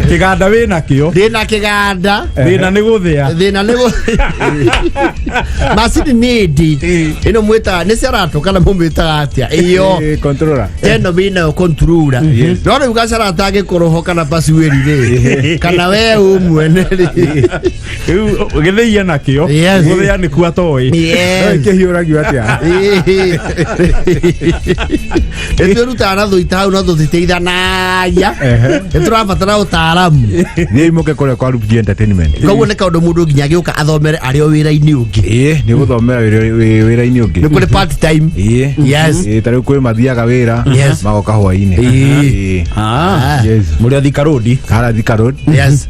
Kĩganda wĩ nakĩo. Ndĩna kĩganda. Thĩna nĩ gũthĩa. Thĩna nĩ macini nĩ ndĩ ĩno mwĩtaga nĩ cerato kana mũmĩtaga atĩa ĩyo? Controller. Ĩno wĩnayo controller. Yes. No rĩu gacarata angĩkorwo ho kana basuĩri rĩ kana we ũmwene rĩ. Rĩu gĩthĩia nakĩo. Gũthĩa nĩ kuo atoĩ. No ĩkĩhiũragio atĩa? Nĩ twĩrutaga na thũita hau no tũtiteithanagia, nĩ tũrabatara ũtaaramu. Thiĩi mũke kũrĩa kwa Loop G Entertainment. Koguo nĩ kaũndũ mũndũ nginya agĩũka athomere arĩ o wĩra-inĩ ũngĩ? Ĩĩ, nĩ gũthomera wĩra-inĩ ũngĩ. Nĩ kũrĩ part time? Ĩĩ. Ĩĩ, ta rĩu kwĩ mathiaga wĩra magoka hwaĩ-inĩ. Ĩĩ. Ah. Yes. Mũrĩ o Thika Road? Harĩa Thika Road.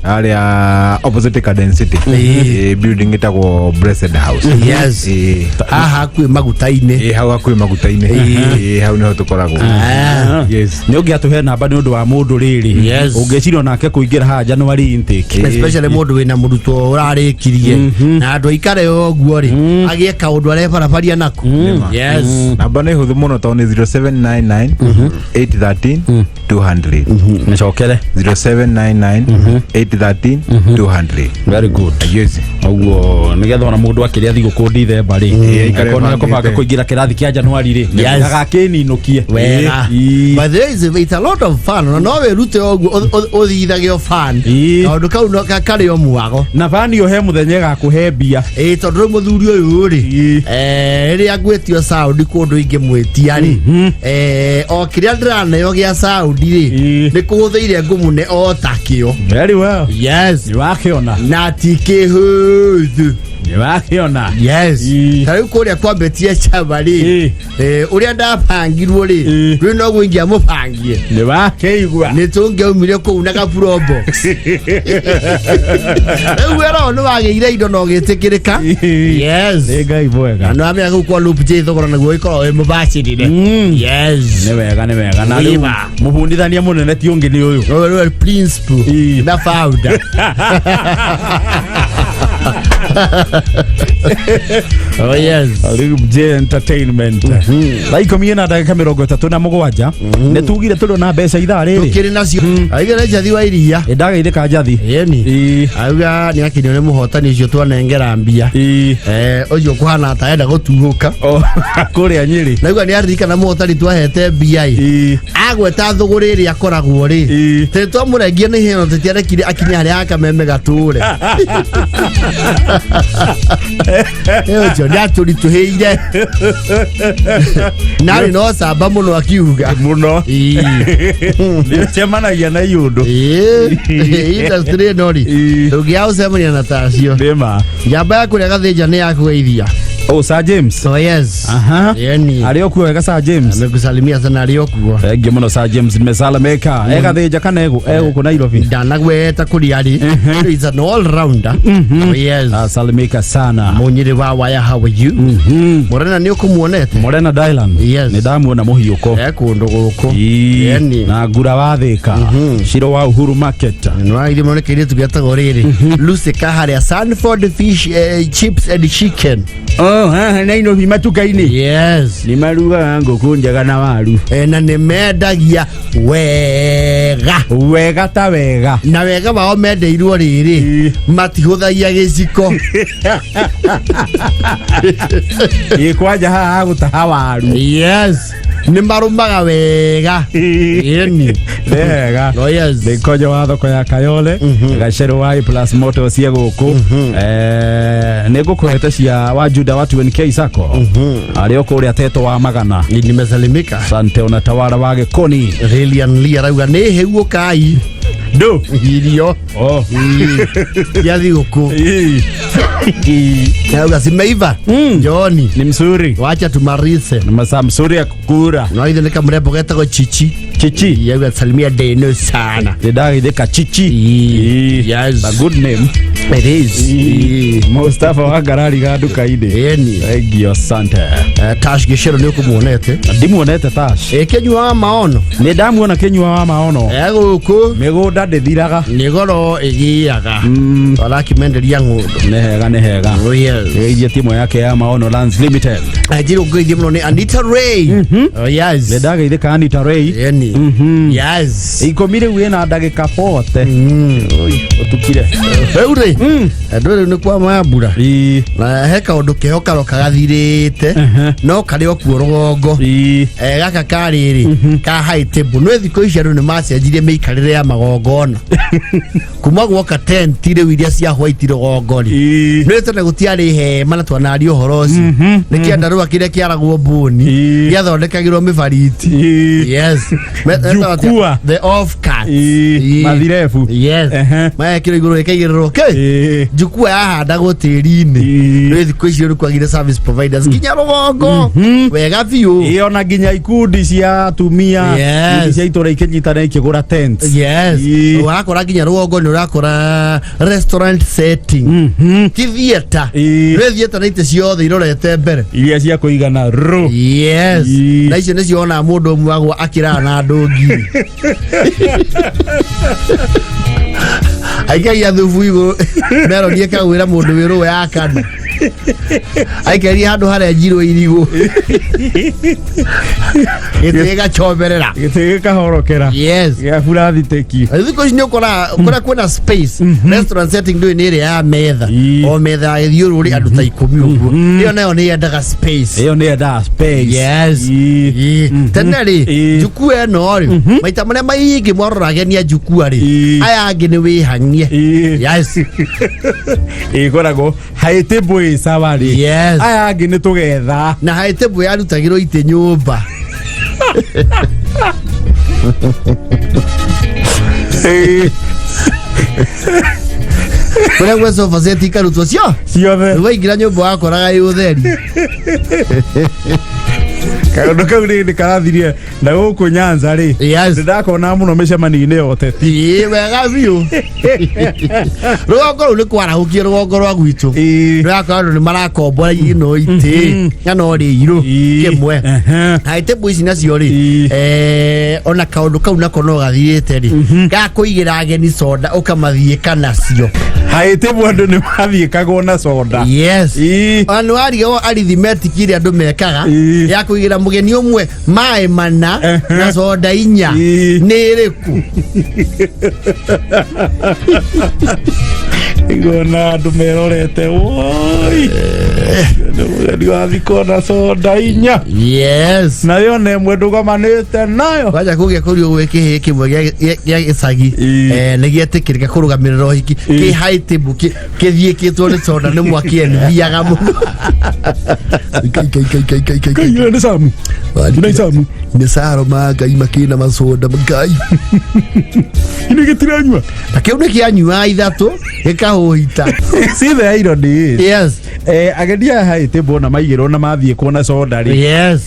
Harĩa opposite Garden City. Ĩĩ, building ĩtagwo Blessed House. Ĩĩ. Haha hakuhĩ maguta-inĩ? Ĩĩ, hau hakuhĩ maguta-inĩ. Ĩĩ, hau nĩho tũkoragwo. Ah. Yes. Nĩ ũngĩatũhe namba nĩ ũndũ wa mũndũ rĩrĩ ũngĩciria onake kũingĩra haha January intake. Especially mũndũ wĩna mũrutwo ũrarĩkirie na andũ aikare o ũguo rĩ agĩe kaũndũ arebarabaria nako. Yes. Namba nĩ hũthũ mũno tondũ nĩ 0799 813 200. Mĩcokere. 0799 813 200. Very good. Yes. Ũguo nĩgetha ona mũndũ akĩrĩa thigũkũ Ndithemba rĩ, aikare akorwo nĩ akũbanga ebangĩte. kũingĩra kĩrathi kĩa January rĩ, agakĩninũkie. Wega. Ĩĩ. By the way, it's a lot of fun. Ona no wĩrute o ũguo ũthithage o fun. Kaũndũ kau no karĩ o mwago. Na bani o he mũthenya ĩgakũhe mbia. Ĩĩ, tondũ rĩu mũthuri ũyũ rĩ, rĩrĩa ngwĩtio sound kũndũ ingĩmwĩtia rĩ, o kĩrĩa ndĩraneo gĩa sound rĩ, nĩ kũhũthĩire ngũmũne o takĩo. Very well. Yes. Nĩ wakĩona. Na ti kĩhũthũ. Nĩ wakĩona. Yes. Ta rĩu kũrĩa kwambĩtie chama rĩ, ũrĩa ndabangirwo rĩ, rĩu noguo ingĩamũbangie. Nĩ wakĩigua. Nĩ tũngĩaumire kũu na gaburo box. Rĩu wĩra ũyũ nĩ wagĩire indo na ũgĩtĩkĩrĩka. Yes. Nĩ Ngai mwega. Na nĩ wamenya kũu kwa Loop J thogora naguo ĩkoragwo wĩ mũbacĩrĩre. Yes. Nĩ wega, nĩ wega. Na rĩu Wiva. mũbundithania mũnene ti ũngĩ nĩ ũyũ. Ũyũ nĩwe principal na founder. Oh yes. Loop J Entertainment. Thaa 37 nĩ tugire tũrĩ na mbeca ithaa rĩrĩ. Tũkĩrĩ nacio. Aigana njathi wa iria. Ndagaithĩka njathi. Ĩni. Auga nĩ akenio nĩ mũhotani ũcio twanengera mbia. Ũcio kũhana ta enda gũtuhũka. Oh, kũrĩa Nyĩrĩ. Naigua nĩ aririkana mũhotani twahete mbia ĩ. Agweta thũgũrĩ ĩrĩa akoragwo rĩ. Tĩ twamũrengie nĩ ihenya tũtiarekire akinye harĩa akameme gatũre. Ũcio nĩ atũritũhĩire. Narĩ no camba mũno akiuga. Mũno. Nĩ ũcemanagia na iũndũ. Ĩĩ, industry ĩno rĩ, ndũngĩaga gũcemania na tacio. Nĩma. Njamba ya kũrĩa gathĩnja nĩ yakũgeithia. Oh, Sir James. So yes. Aha. Yeni. Arĩ o kuo wega Sir James? Amekusalimia sana arĩ o kuo. Thengiũ mũno Sir James nimesalameka. Egathĩnja kana egũkũ Nairobi? Ndanagweta kũrĩa arĩ. He's an all rounder. Oh yes. Asalimika sana. Mũnyĩrĩ wa waya, how are you? Mũrena nĩ ũkũmuonete? Morena Dylan. Yes. Nĩ ndamuona mũhiũko. E kũndũ gũkũ. Yeni. Na ngura wa Thĩka. Ciro wa Uhuru Market. Nĩwagithie mũno nĩ kairĩtu getagwo rĩrĩ Lucy kaharĩa Sanford Fish, chips and chicken. Oh, haha Nairobi matuka-inĩ. Yes. Nĩ marugaga ngũkũ njega na waru. Na nĩ mendagia wega. Wega ta wega. Na wega wao mendeirwo rĩrĩ, matihũthagia gĩciko. Ĩ kwanja haha hagũtaha waru. Yes, nĩ marũmaga wega. Ĩni. Wega. Oh, yes. Nĩ konjo wa thoko ya Kayole, Gacerũ wa A Plus Motors cia gũkũ. Nĩ ngũkũhete cia wa Juda wa 2NK Sacco arĩ o kũrĩa Teto wa Magana. Nimesalimika. Sante ona tawara wa Gĩkoni. Lilian Lee arauga nĩ hĩu, ũkai. Ndũ. Irio Oh. cia thigũkũ. Arauga cimeiva Joni. Ni mzuri. Wacha tumarise. Ni masaa mzuri ya kukura. No ithe nĩ kamũrembo getagwo Chichi. Chichi. Yauga salimia Deno sana. Ndĩndagithĩka Chichi. Yes. A good name. It is. Mustafa wa ngarari ga nduka-inĩ. Ĩni. Thank asante. Tash Gĩcero nĩ ũkũmuonete? Ndimuonete Tash. Ĩ Kĩnyua wa Maono. Nĩ ndamuona Kĩnyua wa Maono. Egũkũ. Mĩgũnda ndĩthiraga. Nĩ goro ĩgĩaga, arakĩmenderia ng'ũndũ. Nĩ hega, nĩ hega. Oh, yes. Ĩgeithie timu yake ya Maono Lands Limited. Njĩrũ ngũgeithie mũno nĩ Anita Ray. Oh, yes. Nĩ ndageithĩka Anita Ray. Ĩni. Yes. 10 rĩu ĩna ndagĩka 40. Oi, ũtukire. Rĩu rĩ, andũ rĩu nĩ kwa mambura na he kaũndũ keho karoka gathirĩte, no karĩ o kuo rũgongo. Gaka karĩrĩ ka high table, no thikũ ici andũ nĩ macenjirie mĩikarĩre ya magongona kuma gwoka tent rĩu iria cia white rũgongo rĩ. Nĩ tene gũtiarĩ hema na twanaria ũhoro ũcio, nĩ kĩandarũa kĩrĩa kĩaragwo mbũni, gĩathondekagĩrwo mĩbariti. Yes. Jukua. The off cut. Mathirebu. Yes. Maekĩrwo igũrũ ĩkaigĩrĩrwo kĩ jukua yahandagwo tĩri-inĩ. Nĩ thikũ ici rĩu kwagire service providers nginya rũgongo wega biũ. Ĩ, ona nginya ikundi cia atumia, ikundi cia itũra ikĩnyitana ikĩgũra tents. Yes. Ũrakora nginya rũgongo nĩ ũrakora restaurant setting, ti theatre. Nĩ theatre na itĩ ciothe irorete mbere. Iria cia kũigana rũ. Yes. Na icio nĩcio wonaga mũndũ ũmwe agwa akĩrara na andũ ngiri, aikagia thubu igũrũ, meroni ĩkagwĩra mũndũ wĩ rũĩ ya kana aikaria handũ harĩa njirwo irigũ, gĩtĩ gĩgacomerera. Gĩtĩ gĩkahorokera. Yes. Gĩa burathitĩki. Thikũ ici nĩ ũkoraga kũrĩa kwĩna space, restaurant setting ndũĩ nĩ ĩrĩa ya metha, o metha ya gĩthiũrũrĩ andũ ta 10 ũguo, ĩyo nayo nĩ yendaga space. Ĩyo nĩ yendaga space. Yes. Tene rĩ, jukua ĩno rĩ, maita marĩa maingĩ mwaroragenia jukua rĩ, aya angĩ nĩ wĩhang'ie. Yes. Ĩkoragwo high table ĩ sawa rĩ, aya angĩ nĩ tũgetha. Na high table yarutagĩrwo itĩ nyũmba. Kũrĩa gwĩ sofa set ikarutwo cio ciothe. Rĩu waingĩra nyũmba wakoraga ĩ ũtheri. Kaũndũ kau rĩ nĩ karathirie na gũkũ Nyanza rĩ. Nĩ ndakona mũno mĩcemanio-inĩ ya ũteti. Ĩĩ, wega biũ. Rũgongo rũu nĩ kwarahũkie rũgongo rwa gwitũ. Rũrakora andũ nĩ marakombora ino itĩ na no rĩ irũ kĩmwe. High table ici nacio rĩ, ona kaũndũ kau nako no gathirĩte rĩ, ga kũigĩra ageni soda ũkamathiĩka nacio. High table andũ nĩ mathiĩkagwo na soda. Yes. Ona nĩ warigagwo arithmetic ĩrĩa andũ mekaga ya kũigĩra mũgeni ũmwe maĩ 4 na soda 4 nĩ ĩrĩkũ. Igona andũ merorete woi nĩ mũgeni wathikwo na soda 4. Yes. Nayo na ĩmwe ndũgomanĩte nayo. Kwanja kũgĩa kũrio gwĩ kĩhĩ kĩmwe gĩa gĩcagi, nĩ gĩetĩkĩrĩka kũrũgamĩrĩra ũhiki kĩ high table kĩthiĩkĩtwo nĩ soda nĩ mwaki enviaga mũno. Kai, kai, kai, kai, kai, kai, kai. Nĩ Samu. Nĩ Samu. Nĩ caro ma Ngai makĩna macoda Ngai. Inĩ gĩtiranyua. Na kĩu nĩ kĩanyua ithatũ gĩkahũhita. See, the irony is, Yes. Ageni aya high table ona maigĩrwo na mathiĩkwo na soda rĩ, Yes.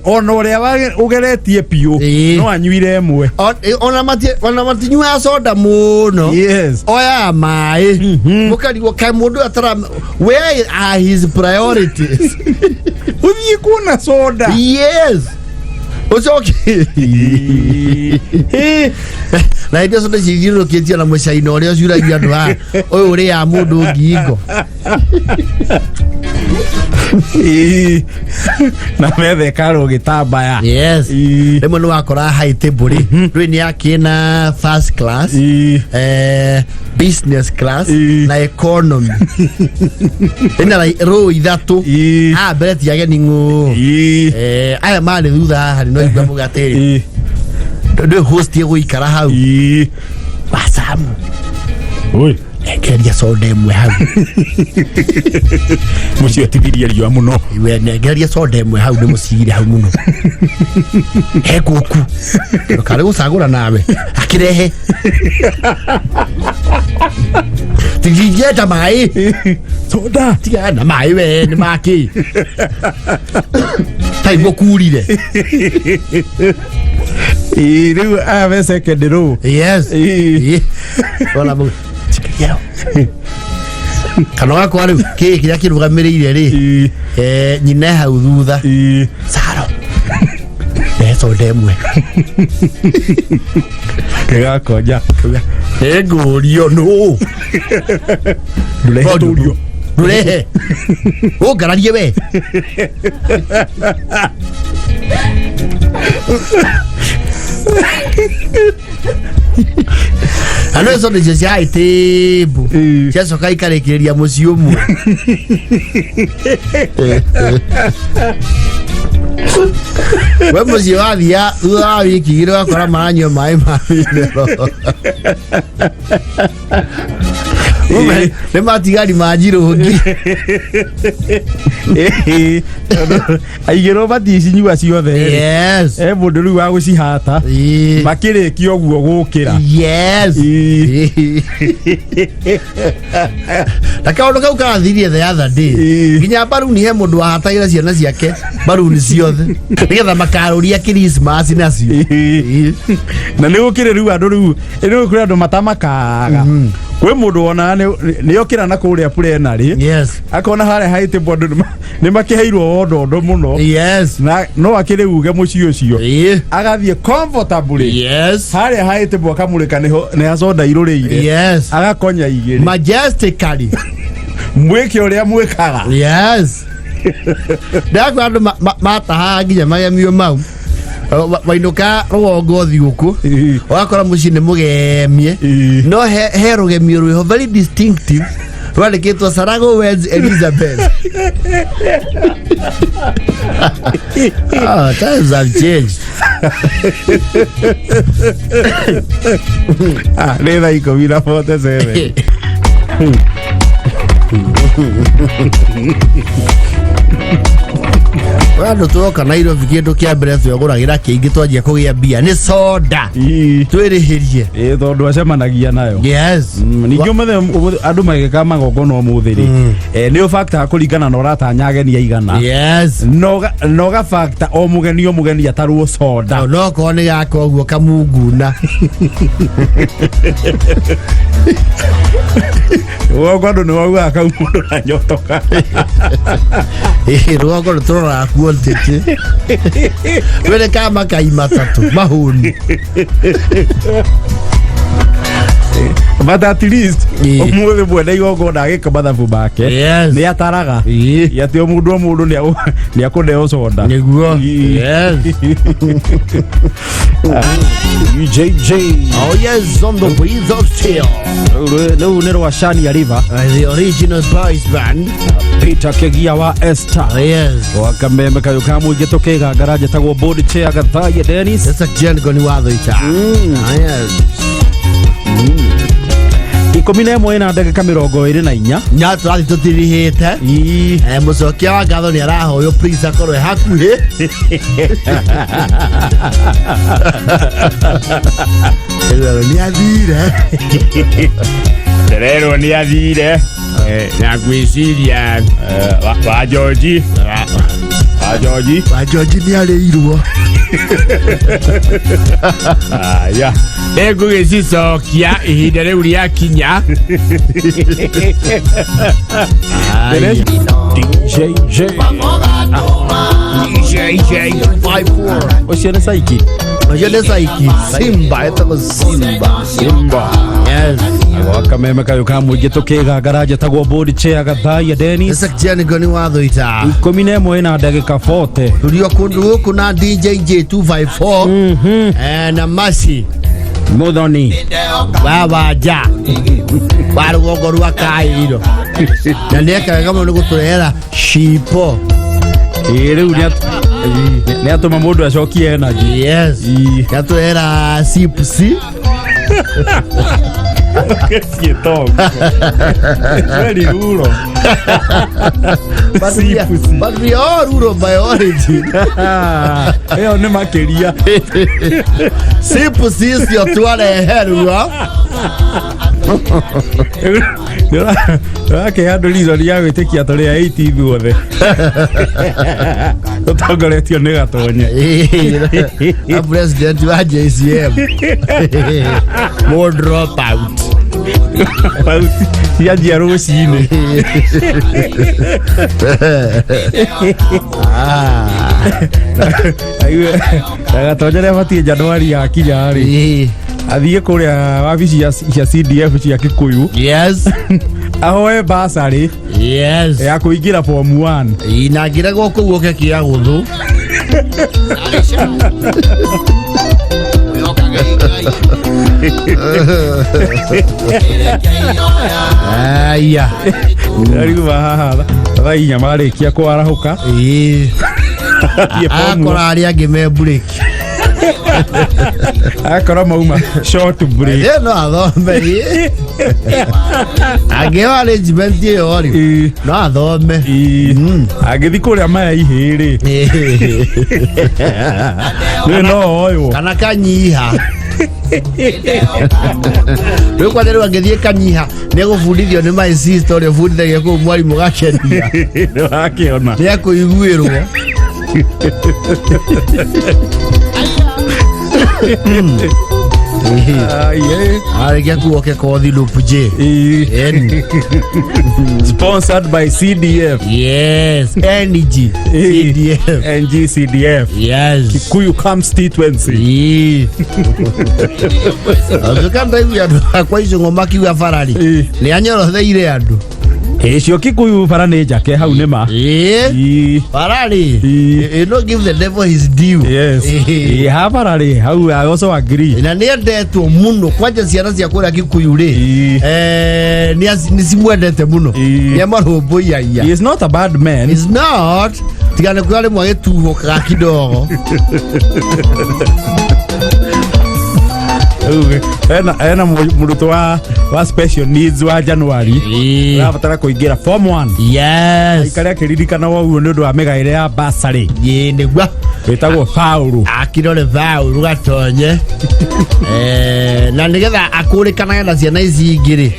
ona ũrĩa ũgeretie biũ no anyuire ĩmwe. Ona matinyuaga soda mũno. Yes. Oyaga maĩ mũkarigwo kaĩ mũndũ ũyũ atara, where are his priorities? Ũthiĩ kuona soda. Yes, ũcoke. Na hĩndĩ ĩyo soda icio ithiũrũrũkĩtio na mũcaina ũrĩa ũcuragia andũ haha, ũyũ ũrĩaga mũndũ ngingo. Ii. Na metha ĩkarwo gĩtambaya. Yes. Ii. Rĩmwe nĩ wakora high table rĩ, rĩu nĩ akĩna first class, business class na economy. Ĩna row ithatũ. Haha mbere ti ageni ng'ũ. Aya marĩ thutha haha no igua mũgatĩrĩ. Ndũ host ĩgũikara hau. Wasamu. Oi. Nengereria soda ĩmwe hau. Mũciĩ ũtithirie riũa mũno. We nengereria soda ĩmwe hau ndĩmũcigire hau mũno. He gũkũ. Ndũkarĩ gũcagũra nawe. Akĩrehe. Tingĩenda maĩ. Soda. Tigana na maĩ we nĩ makĩ. Taiguo kurire. Ii, rĩu aya me second row. Yes. Ii. Ona må kana wakwa rĩu kĩ kĩrĩa kĩrũgamĩrĩire rĩ, nyina e hau thutha. Saro rehe soda ĩmwe. Kĩgakonja. Nĩngũrio nũ. Ndũrehe tũrio. Ndũrehe ũngararie we. Na no soda icio cia itĩmbu ciacoka ikarĩkĩrĩria mũciĩ ũmwe. We mũciĩ wathia thutha wa wiki igĩrĩ wakora maranyua maĩ ma mineral. Ume, nĩ matigari ma njirũngi. Tondũ aigĩrwo batiĩ cinyua ciothe rĩ. Yes. E mũndũ rĩu wa gũcihata. Makĩrĩkia ũguo gũkĩra. Yes. Na kaũndũ kau karathirie the other day. Nginya mbaruni he mũndũ wahatagĩra ciana ciake mbaruni ciothe nĩgetha makarũria Christmas nacio. Na nĩ gũkĩrĩ rĩu andũ rĩu rĩu kũrĩ andũ matamakaga. Kwĩ mũndũ wonaga nĩ okĩra na kũrĩa plenary. Yes. Akona harĩa haitĩbwo andũ nĩ makĩheirwo wondondo mũno. Yes. Na no akĩrĩ uge mũciĩ ũcio. Agathiĩ comfortably. Yes. Harĩa haitĩbwo akamũrĩka nĩho nĩ hacoda irũrĩire. Yes. Agakonya igĩrĩ. Majestically. Mwĩke ũrĩa mwĩkaga. Yes. Ndakwa andũ matahaga nginya magemio mau. Wainũka rũgongo thigũkũ ũgakora mũciĩ nĩ mũgemie, no he rũgemio rwĩho very distinctive rwandĩkĩtwo Sarago Weds Elizabeth. Oh, times have changed. Ah, nĩ thaa 10:47. Andũ tuoka Nairobi kĩndũ kĩa mbere twegũragĩra kĩingĩ twanjia kũgĩa mbia nĩ soda. Twĩrĩhĩrie. Ĩ tondũ acemanagia nayo. Yes. Ningĩ ũmũthĩ andũ magĩka magongona ũmũthĩ rĩ, nĩ ũbactaga kũringana na ũratanya ageni aigana. Yes. Na ũgabacta o mũgeni o mũgeni atarwo soda. No korwo nĩ gaka ũguo kamunguna. Rũgongo andũ nĩ waugaga kau mũndũ na nyotoka. Ĩ, rũgongo nĩ tũroraga quantity. Twĩrĩ ka makai matatũ mahũni. But at least ũmũthĩ mwene igongona agĩka mathabu make Yes. nĩ ataraga atĩ o mũndũ o mũndũ nĩ akũneo soda. Nĩguo. Yes. UJJ. Oh yes, on the wheels of steel. Rĩu nĩ rwa Shania River. The original boys band. Peter Kegia wa Esther. Yes. Wa kameme kayũ ka mũingĩ tũkĩgangara njĩtagwo board chair Gathaia Dennis. That's a Jengo ni watho ita. Yes. 11 na ndagĩka 24. Nya tũrathiĩ tũtirihĩte. Mũcokia wa ngatho nĩ arahoywo please akorwo e hakuhĩ. Nĩ athire. Ndĩrerwo nĩ athire na ngwĩciria wa George. Wa George. Wa George nĩ arĩirwo. Aya. Nĩngũgĩcicokia ihinda rĩu rĩakinya. DJJ. DJJ. Ũcio nĩ Saiki. Ũcio nĩ saiki Simba, ĩtagwo Simba. Simba. Yes. Wakameme kayũ ka mũingĩ tũkĩgangara njĩtagwo board chair Gathaiya Dennis. Ĩsek Ngoni wa Thũita. 11 na ndagĩka 40. Tũrio kũndũ gũkũ na DJ J254 na Masi Muthoni. Wa wanja wa rũgongo rwa Kairo na nĩeka wega mũno nĩ gũtũrehera cipo. Ĩ rĩu nĩ atũma mũndũ acokie energy. Yes. Ii. Nĩatũrehera cipsi. Very rural. But we are, Cipsi. but we are all rural by origin. Ĩyo nĩ makĩria. Cipsi icio twareherwo. Ũrakĩhe andũ reason ya gwĩtĩkia tũrĩ a 8 ithuothe. Tũtongoretio nĩ Gatonye. Na president wa JCM more drop out. Cianjia rũcinĩ. Ah. Gatonye nĩ abatiĩ Januari yakinya rĩ athiĩ kũrĩa wabici cia CDF cia Kikuyu ahoe basarĩ ya kũingĩra form 1. Ĩ, na ngĩregwo kũu ũke kĩa gũthũ. Aya. Ariuma haha thaa 4 marĩkia kwarahũka. Ĩ. Athiĩ form Akora arĩa angĩ me break. Akora mauma short break. Ĩ, no athome. Ĩ. Angĩheo arrangement ĩyo rĩ, no athome. Angĩthiĩ kũrĩa maya ihĩ rĩ nĩ no oywo. Kana kanyiha rĩu kwanja rĩu angĩthiĩ kanyiha nĩ egũbundithio nĩ my sister ũrĩa ũbundithagia kũu mwarimũ gakenia. Nĩ wakĩona. Nĩ ekũiguĩrwo. Ai, eh. Arĩkia kuoke kothi loop J. N. Sponsored by CDF. Yes, NG CDF. NGCDF. Yes. Kikuyu constituency. Ĩĩ. Atuĩka ndaigua andũ akwa icũng'o makiuga barari nĩ anyorotheire andũ. Ĩcio Kikuyu bara nĩ njake hau nĩ ma. Ĩĩ. Barari. Ĩĩ. You no give the devil his due. Yes. Ĩĩ. Ĩ, ha bara rĩ hau I also agree. Na nĩ endetwo mũno kwanja ciana cia kũrĩa Kikuyu rĩ, nĩ cimwendete mũno. Nĩ amarũmbũyagia. He is not a bad man. He's not. Tiga nĩ kuga rĩmwe agĩtuhũkaga kidogo. Rĩu, ena mũrutwo wa special needs wa January arabatara kũingĩra form 1. Aikare akĩririkana ũguo nĩ ũndũ wa mĩgaĩre ya basarĩ. Ĩĩ nĩguo. Wĩtagwo Paũlũ. Akirore Paũlũ gatonye. Na nĩgetha akũrĩkanage na ciana ici ingĩ rĩ,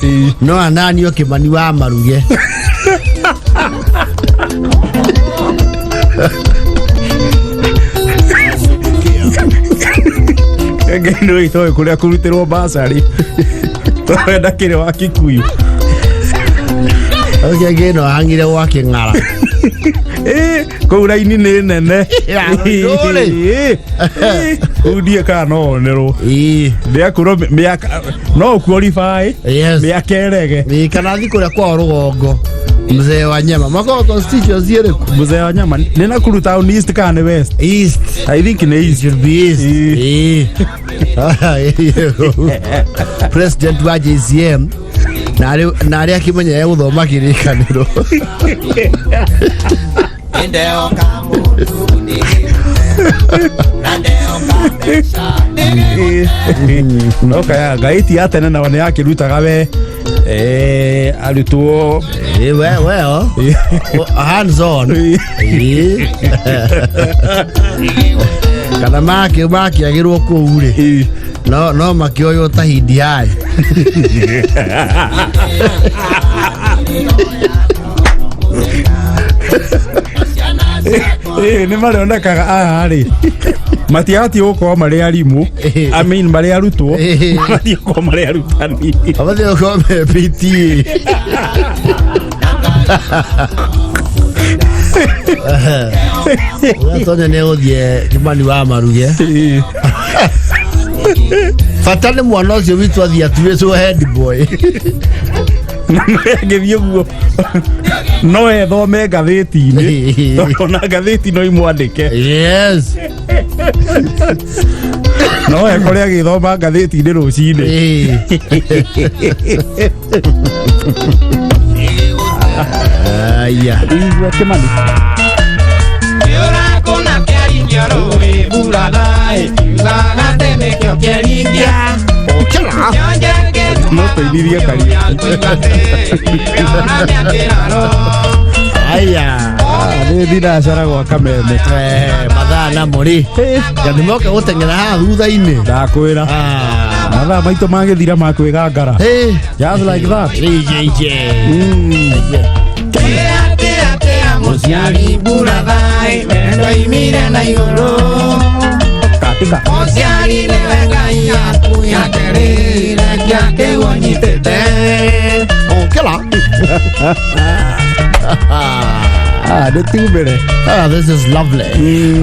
no ananio Kĩmani wa Maruge. Ngai nĩ itoĩ kũrĩa kũrutĩrwo basarĩ. Tondũ ndakĩrĩ wa Kikuyu. Ũcio angĩ no ahang'ire gwa Kĩng'ara. Kũu raini nĩ nene. Ya, ndũrĩ. Kũu ndiĩ kana no onerwo. Ndĩakwĩrwo mĩaka no ũqualify. Mĩaka ĩrege. Ĩĩ, kana thiĩ kũrĩa kwao rũgongo. Mzee wa nyama. Makoragwo constituency ĩrĩkũ? Mzee wa nyama. Nĩ Nakuru town east kana nĩ west? East. I think nĩ east. Should be east. Ĩĩ. President wa JCM na arĩa akĩmenya egũthoma kĩrĩkanĩro. No kaya ngaiti ya tene nao nĩ yakĩrutaga we arutwo. We well hands on. Kana makĩagĩrwo kũu rĩ, no makĩoywo ta hindi hai. Nĩ marĩonekaga aya rĩ matiabatiĩ gũkorwo marĩ arimũ. I mean marĩ arutwo. Mabatiĩ gũkorwo marĩ arutani. Mabatiĩ gũkorwo me PTA. Gatonya nĩ egũthiĩ Kĩmani wa Maruge. Bata nĩ mwana ũcio witũ athiĩ atuĩtwo head boy. Agĩthiĩ ũguo no ethome ngathĩti-inĩ, tondũ ona ngathĩti no imwandĩke. Yes. No ekore agĩthoma ngathĩti-inĩ rũcinĩ. Aya. Igua Kĩmani. Ũkĩra. No tũinirie karia. Aya. Nĩ thinacara gwa Kameme. Mathaa namo rĩ, na nĩ moka gũteng'era haha thutha-inĩ. Ndakwĩra. Ah. Mathaa maitũ magĩthira makwĩgangara. Just like that. Rĩjeje. Mũciari mbura thaĩ wendo imire na igũrũ. Katika. Mũciari nĩwe Ngai yaku yakerĩire kĩa ũnyitĩte. Ũkĩra. Ah, nĩ tumĩre. Ah, this is lovely.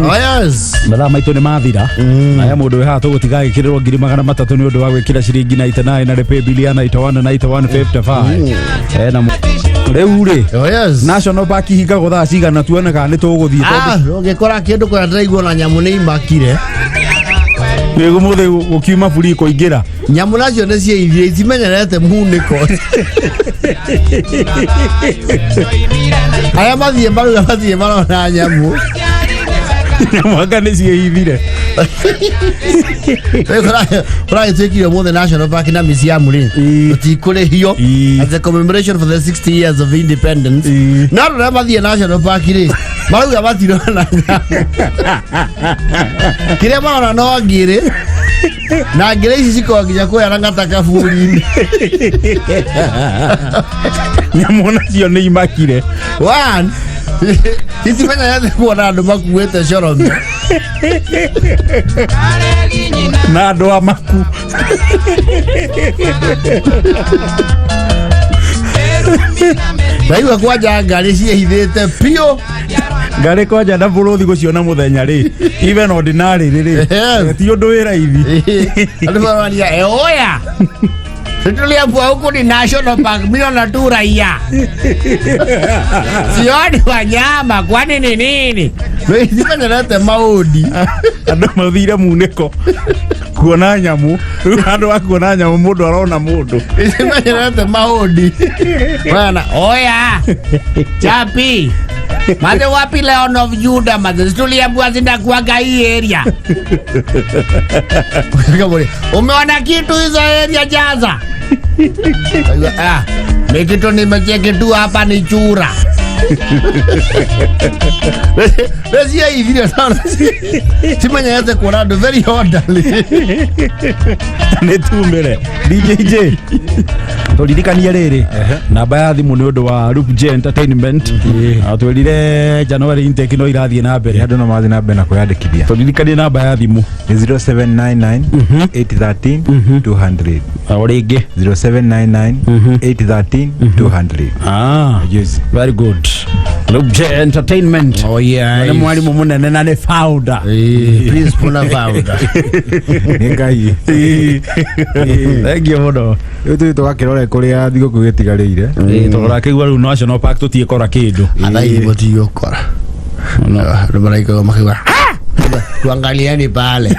Oh yes. Mathaa maitũ nĩ mathira na he mũndũ wĩ haha tũgũtiga agĩkĩrĩrwo 300,000 nĩ ũndũ wa gwĩkĩra ciringi 99 na rĩpĩ bilia 91 9155 ena rĩu rĩ. Oh yes. National Park ihingagwo thaa cigana tuone kana nĩ tũgũthiĩ? Ah, ũngĩkora kĩndũ kũrĩa ndĩraigua na nyamũ nĩ imakire. Nĩ mũthĩ gũkiuma buri kũingĩra. Nyamũ nacio nĩ ciaithire itimenyerete munĩko. Arĩa mathiĩ maruga mathiĩ marona nyamũ. Nyamũ anga nĩ ciĩhithire. Ũragĩtuĩkire ũmũthĩ National Park na museum rĩ, tũtikũrĩhio as a commemoration for the 60 years of independence. No andũ arĩa mathiĩ National Park rĩ, marauga matirona nyamũ. Kĩrĩa marona no ngĩrĩ, na ngĩrĩ ici cikoragwo nginya kũrĩa Lang'ata kaburi-inĩ. Nyamũ nacio nĩ imakire. One, itimenyerete kuona andũ makuĩte coromi. Na andũ a maku. Ndaigua kwanja ngari ciĩhithĩte biũ. Ngarĩ kwanja na bũrũthi gũciona mũthenya rĩ, even ordinary rĩ, ti ũndũ wĩ raithi. Andũ marania eoya tuliambua huku ni National Park, mimi tu raia sioni wanyama, kwani ni nini? Itimenyerete maũndi. Andũ mathire munĩko kuona nyamũ, rĩu handũ wa kuona nyamũ mũndũ arona mũndũ. Itimenyerete maũndi bana. Oya chapi maze, wapi Lion of Judah? Maze tuliambua zinakuwaga hii area. Umeona kitu hizo area jaza? Ah, ni kitu nimecheki tu hapa ni chura. Reciaithire cimenyerete kuona andũ very orderly. Nĩ tumĩre DJJ tũririkanie rĩrĩ namba ya thimũ nĩ ũndũ wa Loop J Entertainment. Na twĩrire January intake no irathiĩ na mbere. Andũ no mathiĩ na mbere na kwĩyandĩkithia. Tũririkanie namba ya thimũ. Nĩ 0799 813 200. O rĩngĩ. 0799 813 200. Ah, Yes. very good. Loop J Entertainment. Oh yeah. Nĩ mwarimũ mũnene na nĩ founder. Principal na founder. Nĩ Ngai. Thank you mũno. Rĩu tũthiĩ tũgakĩrore kũrĩa thigũkũ gĩtigarĩire. Tondũ ũrakĩigua rĩu National Park tũtiĩkora kĩndũ. Athaithi mũtigũkora andũ maraikaga makiuga, "Tuangalieni pale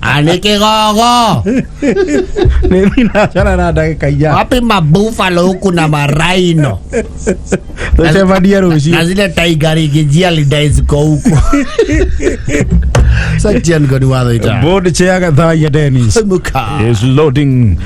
ani kigogo." Nĩ thinacara na ndagĩka 8. Wapi mabufalo huku na marhino? Tũcemanie rũciũ. Na zile tiger ikijia lidai ziko huku. Sachian goni watho ita. Board chair Gathaiya Dennis Muka. is loading.